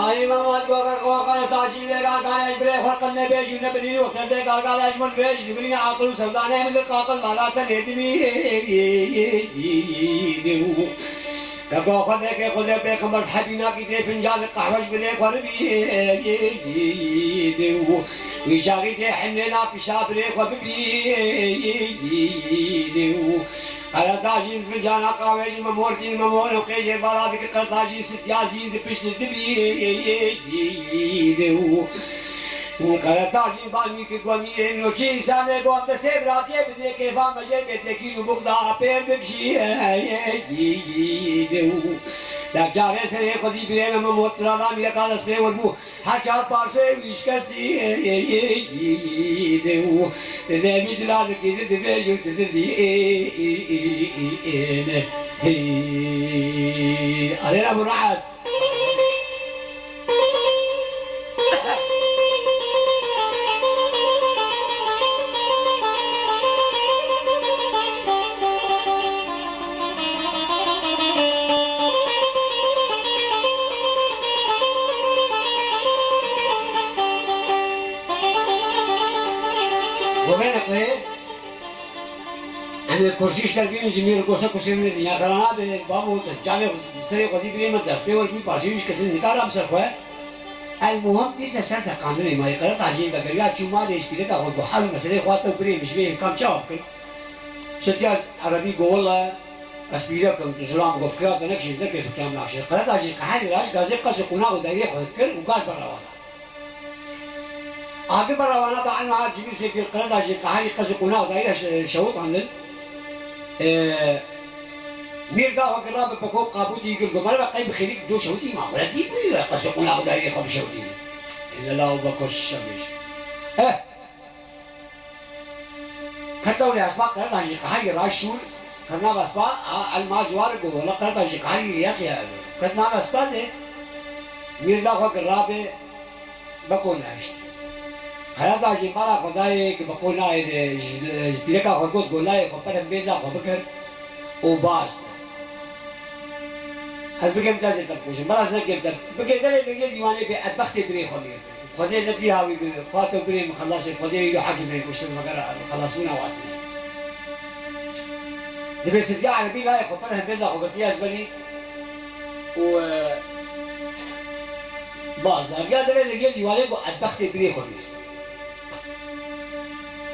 Ay Memo, goga goga taşî de galgale birê xwe qin nebêjî, ne bilî wextê de galgale ji min bêjî, bilî ne aqil û sevdane min dir qaqil mala tenê dimî. Beko Xwedê ke Xwedê pêxember hebî nakî tê fincanê qehwe ji binê xwe ribî. Wî çaxî tê hemlê na pişta birê xwe bibî. Qeretajîn fincana qawê ji Memo re tîn, Memo newqê jê bala dike, Qeretajîn sitya zîn di pişt dibî. Qeretajîn bal mî ki gomî ê noçî însanê got, destê biratiyê bidê kêfa me jê bê tekîn û bixda pêr bikişî. Def çavê serê xwedî birê me, me mot tira da mîreka destpê wir bû. Her çar parçeyê wî şikestî bû. Divê wî ziladikî di divê jû di divî. Arê Ebu Re'd. Bo vê neqlê em ê kursî ji te bînin, ji mîr goşe kursî min dinya xera nabe, bavo, tu çavê serê xwedî birê me dest pê wer bû, pasî wî ji kesin nikara bi ser xwe. El muhim dîse ser teqandinê mayî qeret hacî vegeriya çû malê ji pîreka xwe got, hal û meselê xwe te û birê min ji vê yê kam çawa bikin? Şetiya Erebî got, wele ez pîrek im, tu zilam got, fikra te nekişîn, nekê fikra min nakişîn. Qeret hacî qeherî raş gazê qes û qonax û daîrê xwe kir û gaz berawa da. Agir berawana da, elma hat ji mîr sêkir qeret hacî qeherî qes û qonax daîre şe-, şewitandin. Ee, Mîr da xwe kir rabe peko qabûtî kir, got, merve qey bi xêrî do şewitî, ma xwe dî bû, qes û qonax daîrê xwe bişewitî. Êne la û beko şişe bêj. Eh! Kete wê espa qereda jî qehayî raşûr, qirnav espa, a, elma ji war go, wela qereda jî qehayî yeqiya ev. Ket nav espa de, mîr da xwe kir rabe, beko neşt. Qereda jî bala xwe dayê ki beko nayê de, ji, ji pîreka xwe got, go layê xwe per hembêza xwe bikir û baz. Ez bigêm te zêde bikujim, bela ez negêm te. Bigê derê dengê dîwanê bê edbextê birê xwe mîr. Xwedê ne dî hawî bi, xwate û birê min xelasê, Xwedê îro herdû me kuştin, meger xelasbûna hatine. Dibê Sidya Erebî layê xwe per hembêza xwe girtiye ez benî û, e, baz. Dergiya derê dengê dîwanê bû edbextê birê xwe mîr.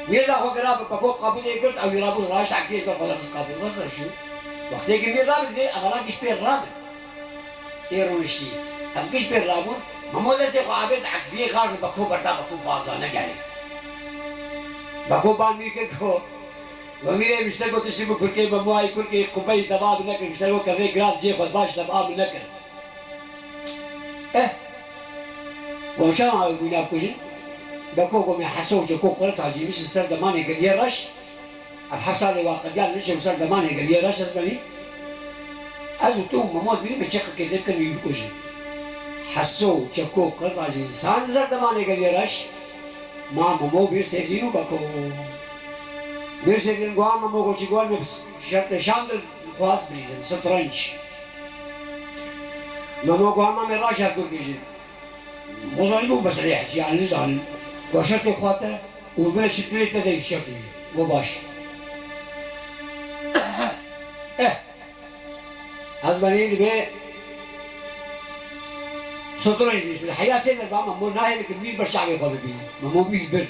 Mîrza xwe kira bi peko qabûlê girt, ew rabû raşt ekdiyê ji ber xwe de xist qabûl, xist şû. Wextê ki mîr rabit vê, evara giş pê rabin. Ê rûniştî. Ev giş pê rabûn, Memo destê xwe avêt ekviyê xar bi peko berda, peko baza negerê. Peko ban mîr kir ku, we mîrê mişte got tiştî bi kurkê Memo ayî kurkê qubeyî deba bi nekir, mişte got kevê girat cê xwe baş deba bi nekir. Eh! Wan çawa ew bûna bikujin? Beko gomê Heso û Ceko Qeretacî mişin ser demanê Geliyê Reş. Ev heft salê wa qediyan mişin ser demanê Geliyê Reş ez benî. Ez û tu û Memo dibînin me çi qikê tê bikin wî bikujin. Heso û Ceko Qeretacî san ser demanê Geliyê Reş. Ma Memo bir sevdiğin û Beko. Bir sevdiğin guha Memo goçî guha nefs şertê şan de xwaz bilîzin, strenç. Memo guha mamê raşa Kurkê jî. Mozanî bû meseleyê hesiyanî nizanin. Goşetê xwe te û bine şiklê te de yüksektir. Go baş. Eh. Ez benî dibe strenç dîsin. Heya sê derba Memo nahêle ki mîr ber çavê xwe bibîne. Memo mîr bir.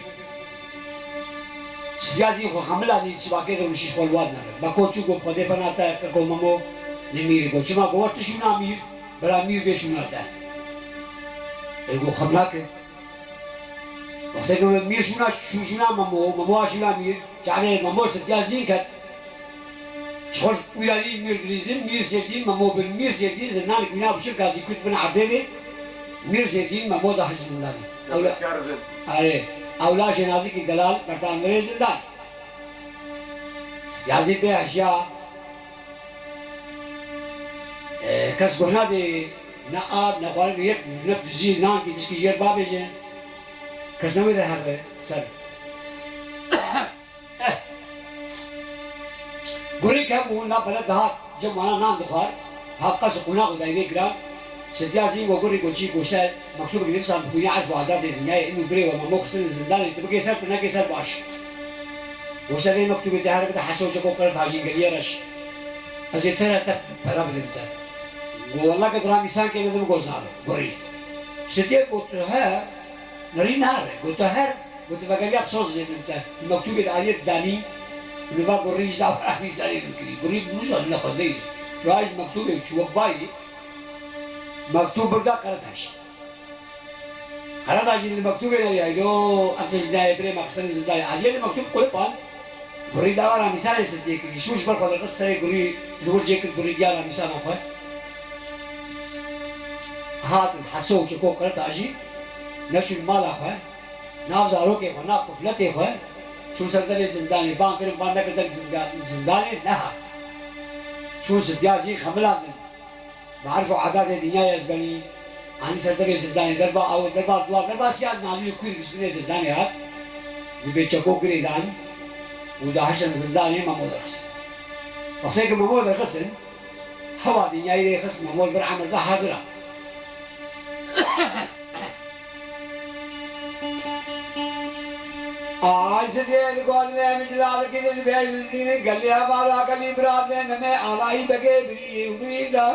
Sifyazî xwe xemila nî çivakê de mişîş xwe li wan nebe. Beko çû got Xwedê fena te, keko Memo li mîrî got. Çima got, wer tu şûna mîr, bira mîr bê şûna te. Ê got xem nake. Wextê ku mîr şûna, şû-, şûna Memo, Memo a şûna mîr, çavê Memo sifyazîn ket. Ji xwe wî re mîr dilîzin, mîr sêvdîn, Memo bin, mîr sêvdîn, zindanek wîna biçûk gazî kut bin erdê de, mîr sêvdîn, Memo da hişt zindanê. Ewle, erê, ewla jênazikî delal, berdan dirê zindan. Yazî bê eşya, e, kes guh nadê, ne av, ne xwarin, yek, ne dizî, nankî, dişkî jêr bavêje, kes newêre hebe ser. Eh. Gurî kebû, na bele dihat, cem wana nan dixwar, hat qas û qonax û daîrê giran, Sitya zî we gurî goçî goşte, mektûbek nivîsan bi xwîna erf û adatê dinyayê, ên û birê we Memo xistin zindanê, tu bigê ser, tu negê ser baş. Goşte vê mektûbê te here bide Heso Ceko Qeretacîn Geliyê Reş. Ez ê te re te pere bidim te. Go wela ke ramîsan kê de bigoz nabe, gurî. Sitya got tu he, nerî nare, got tu her Got, vegeriya bi soz jê min te. Mektûbê di aliyê didanî, min va gurî ji dawra mîzanê min kirî. Gurî nizanî ne xwe neyê. Raj mektûbê çû wek bayî. Mektûb birda Qeretaş. Qeretaş jî li mektûbê de ya, lo, ev tişt nayê birê me xistene zindayê. Aliyê li mektûb qulip an. Gurî dawra mîzanê sindê kirî. Şû ji ber xwe derxist serê gurî, li wir cê kir gurî diyara mîzana xwe. Hatin Heso û Çeko Qereta jî neçûn mala xwe, nav zarokê xwe, nav qufletê xwe, çûn ser devê zindanê, ban kirin, ban nekir deng zinda-, zindanê nehat. Çûn stiyar jî xemilandin. Bi erf û edatê dinyayê ezbenî, anî ser devê zindanê, derba awe, derba duwa, derba siya navî li kûr giştinê zindanê hat. Li bê Çeko girê dan û dahiştin zindanê Memo derxist. Wextê ku Memo derxistin, hewa dinyayê rê xist, Memo li vir emir da hazir a. Ay sidê li gol le mijlal gidin bel dînin gelî hevara gelî birat ve meme alayî begê birî û birî da.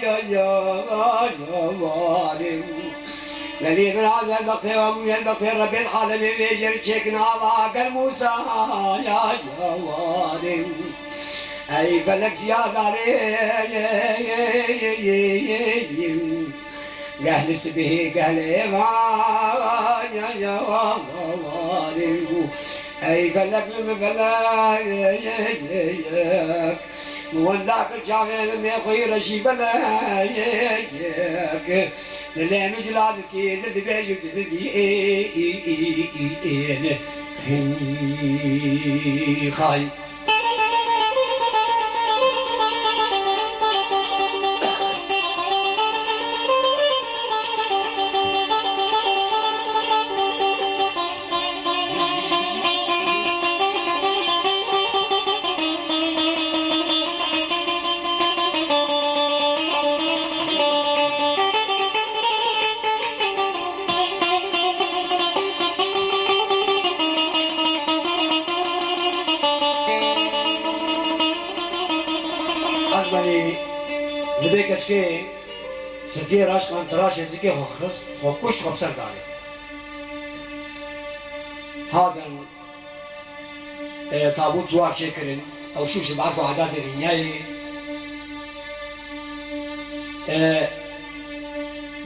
Ya ya ya ya. Gelî biraz el bextê ve mû el bextê Rebên alemê vêjêr çêkin ava gel Musa ya ya. Ey felek ziyadarê. Geh li sibihê, geh li êvan, ya, ya, wa, wa, wa, rê bû. Ey felek li min felek. Min wenda kir çavê min mêxwî reşî belek. Dilê min cila dikî, dil dibêjim, dil dibî, ê, ê, ê, ê, ê, ê, ne. Xay. Ez benî li bê keçkê sifiyê raşkan tiraşê zikê xwe xist, xwe kuşt, xwe bi ser danê. Hatin, e, tabût ciwar çêkirin, ew şûş bi erf û edatê dinyayê, e,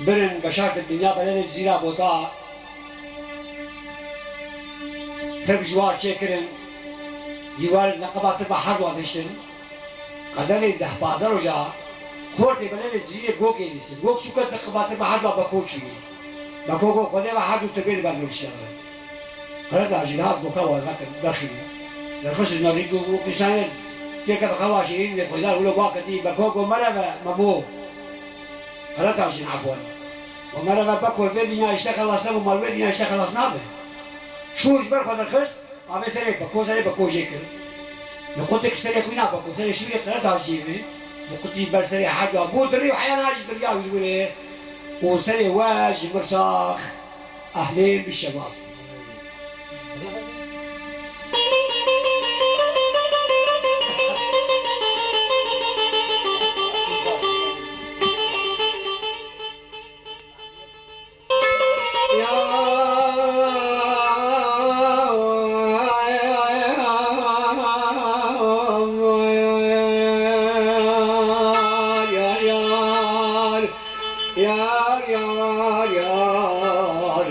birin veşartin dinya beledê Cizîra Bota, Tirk ji war çêkirin, dîwarên neqeba tirba herduwa diştin. Qederê deh pazdeh roja xortê beledê Cizîrê Gokê lîstin. Gok çû ket neqeba tirba herduwa Beko çûyî. Beko got, Xwedê ve herdu tirbê li ber rûştiye. Qereta jî hat Goka wazda kir, derxî bû. Derxist û navî got, got, Îsayê têke bi xewa şîrîn lê xwedar wilo wa ketî. Beko got, Mereve, Memo. Qereta jî efwen. Got, Mereve Beko, vê dinya îşte xelas nebû, mal wê dinya îşte xelas nabe. Şûr ji ber xwe derxist, avê serê Beko, serê Beko jê kir. Niqutêk serê xwîna Beko, serê şûrê Qereta jî bî. Niqutî ber serê herduwa bû dirî û heyana jî diriya wî li wirê. Û serê we ji mir sax, ehlê bi şebab. Yar, yar, yar, yar.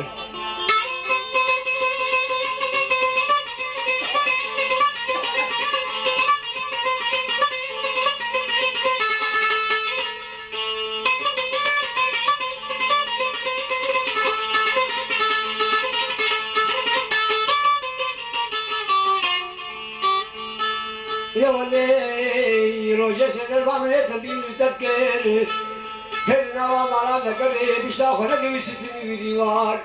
Ya welê, rojê sê derva min ê tembîl dest kir. Tê li nava malan de kevê, bişta xwe nekewî sitinî wî dîwar.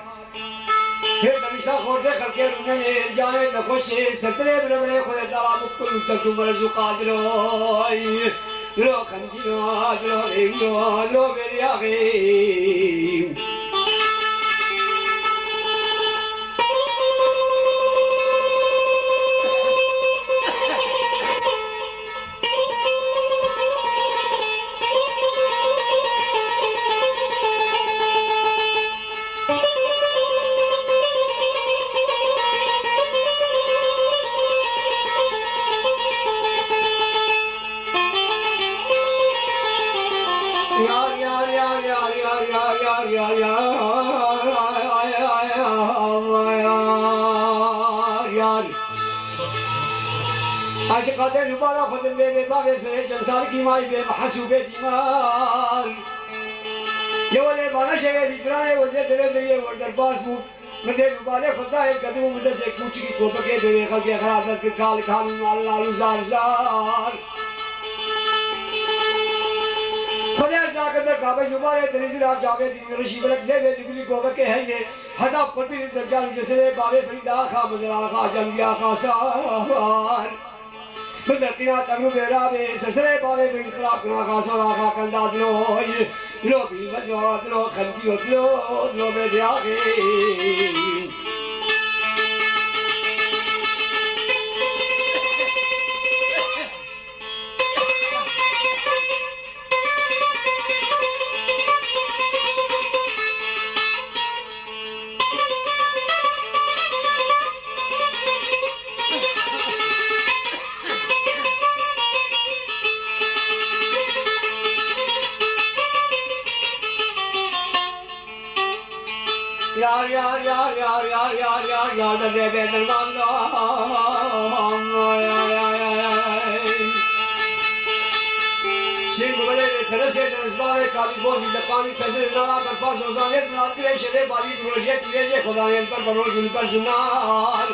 Tê de bişta xortê xelkê rûnenê, canê de xweşê, ser dilê birevê Xwedê dara min kul û derd û merez û qadiroy. Dilo xemgîno, dilo rêwiyo, dilo bêriyaxî. Yar, yar, yar. Ez ji qadên û bala xwe din bê, bê bavê serê çend salikî mayî bê mehesû bê dîmar. Ye welê, bana şevê dîtiranê wezê dilê diliyê wer derbas bû. Min dê nûbalê xwe dayê kedibû min destê kûçikî kopekê bêrê xelkê xerab dest kir kal kal û nal nal û zar zar. Xwedê ez nakir de kabe nûbalê denîzî ra cavê dîn rişî belek lê vê digulî kopekê heye. Heta bi qurbî li ser can û cesedê bavê Ferîda axa Mezela axa Cemdî axa Sar. Bi derqîna tegrû bêra bê, ser serê bavê bê xirab kina, xasora xakenda dilo, dilo bî mezo, dilo xemgîno, dilo, dilo bê diyaxê. Yar, yar, yar, yar, derdê bê derman lo. Ay, ay, ay, ay, ay. Şîr guberê bê teresê derizbavê kalî bozî deqanî tezir nala berfa zozanê dinazgirê şevê balî rojê pîrêjê xwedanê li ber beroj û li ber zinar.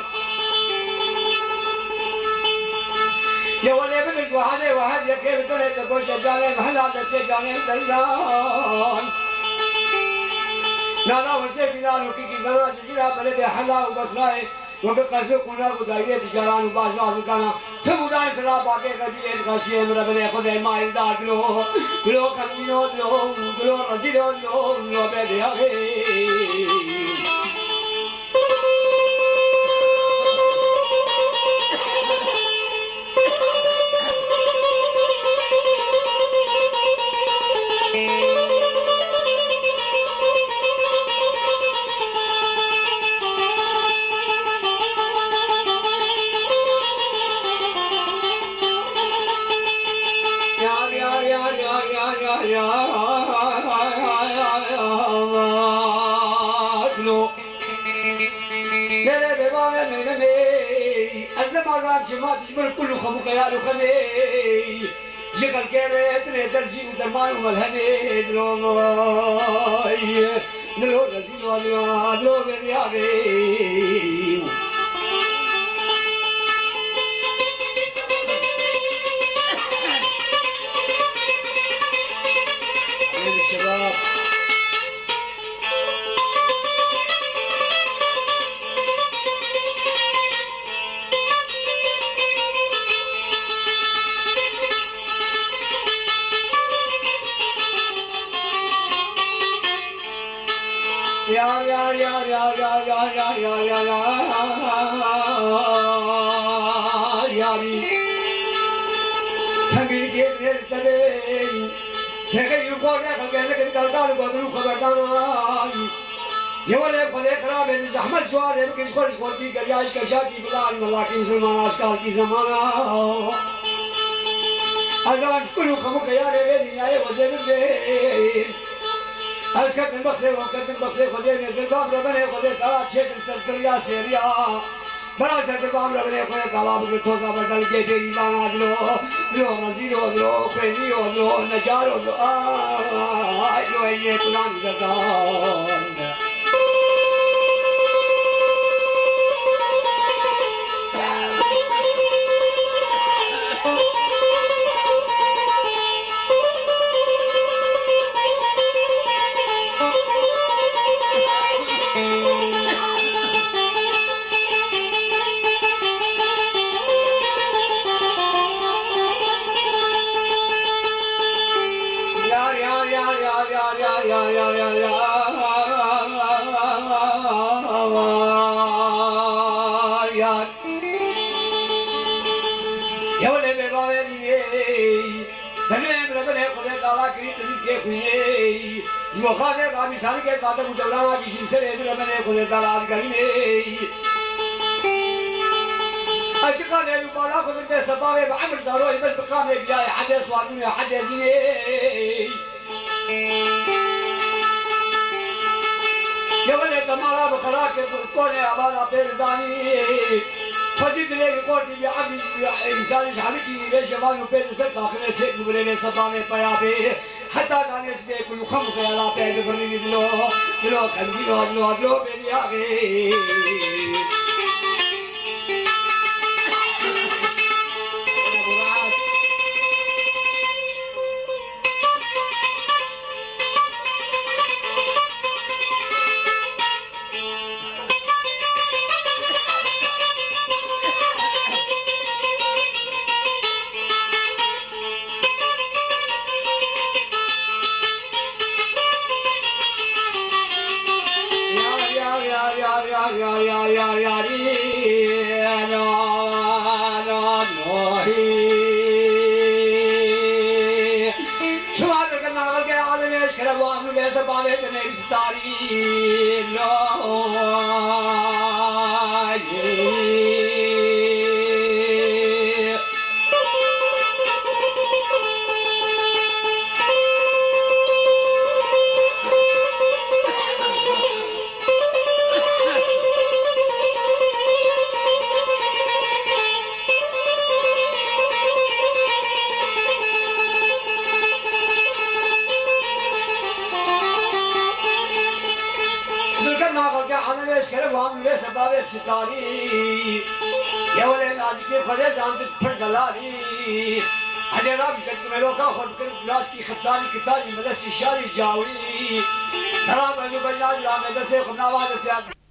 Ye welê bidin wehedê wehed yekê bi tenê te goşe canê mehela destê canê derzan. Nala wesê filan û kikî dana ji vîra beledê hela û besrayê weke qesr û qonax û daîrê ticaran û baş razikana. Tim û dayê fira bagê qebîlê diqesiyê min re binê xwedê mayil da dilo. Dilo xemgîno dilo, dilo rezîlo dilo, dilo bê diyaxê. Yar, yar, yar, dilo. Lê lê bê bavê mêlemê, ez ne mazam çima dijmin kul û xem û xeyal û xemê. Ji xelkê re dinê derzî û derman û melhemê dilo. Dilo rezîl û dilo, dilo bêdiyarê. Şebab. Yar, yar, yar, yarî. Tembîlikê binê li te bê. Têxê yû xwarê xelkê neke di galgal û godin û xeberdana. Ye welê Xwedê xirabê li zehmet sualê bike ji xwe ji xortî geriya ji keşakî bilan melakî misilman askalkî zemana. Ez an ji kul û xem û xeyalê vê dinyayê wezê bibê. Ez ketim bextê wan, ketim bextê Xwedê nêzir, bab re benê Xwedê Teala çêkin ser diriya sêriya. Bera ser dirbab re binê Xwedê Teala bigre toza berde li gê bêrîvana dilo, dilo rezîlo, dilo xwêniyo, dilo necaro, dilo, ay, dilo eynê kulan derdan. Yar, yar, yar. Ya welê bê bavê dînê. Tenê em re binê Xwedê Teala kirî qilî dikê xwînê. Ji bo xatê rabî salikê Fatem û Dewran abî jî serê min re binê Xwedê Teala digerînê. Ez çiqa lêl û bala xwe dike sebabê bi emir zaroyê bes bi qamê giyayê hedê swarmûnê hedê zînê. Ye welê te mala bi xera kir, konê abala pê li danî. Xwezî dilê wî qortî bî, evî însanî ji hemî tînî vê şevan û pê li ser taxirê sêk bigurê lê sebanê peya bê. Heta danê sibê ku li xwe xeyala pê bivirînî dilo, dilo xemgîn o, dilo, dilo bêriya bê. Çima dikir naxilkê alimê eşkere wan û vê sebabê dinê bî starî lo. Dulke naxilke alemê eşkere wan vê sebabê pişitarî. Ye welê nazikê Xwedê zandik pir delalî. Hecê rabî keçik meloka xwe dikir, laskî xiftanî kitanî milesî şalî cawî. Dera bezû bejna ji ramê destê xwe nava destê.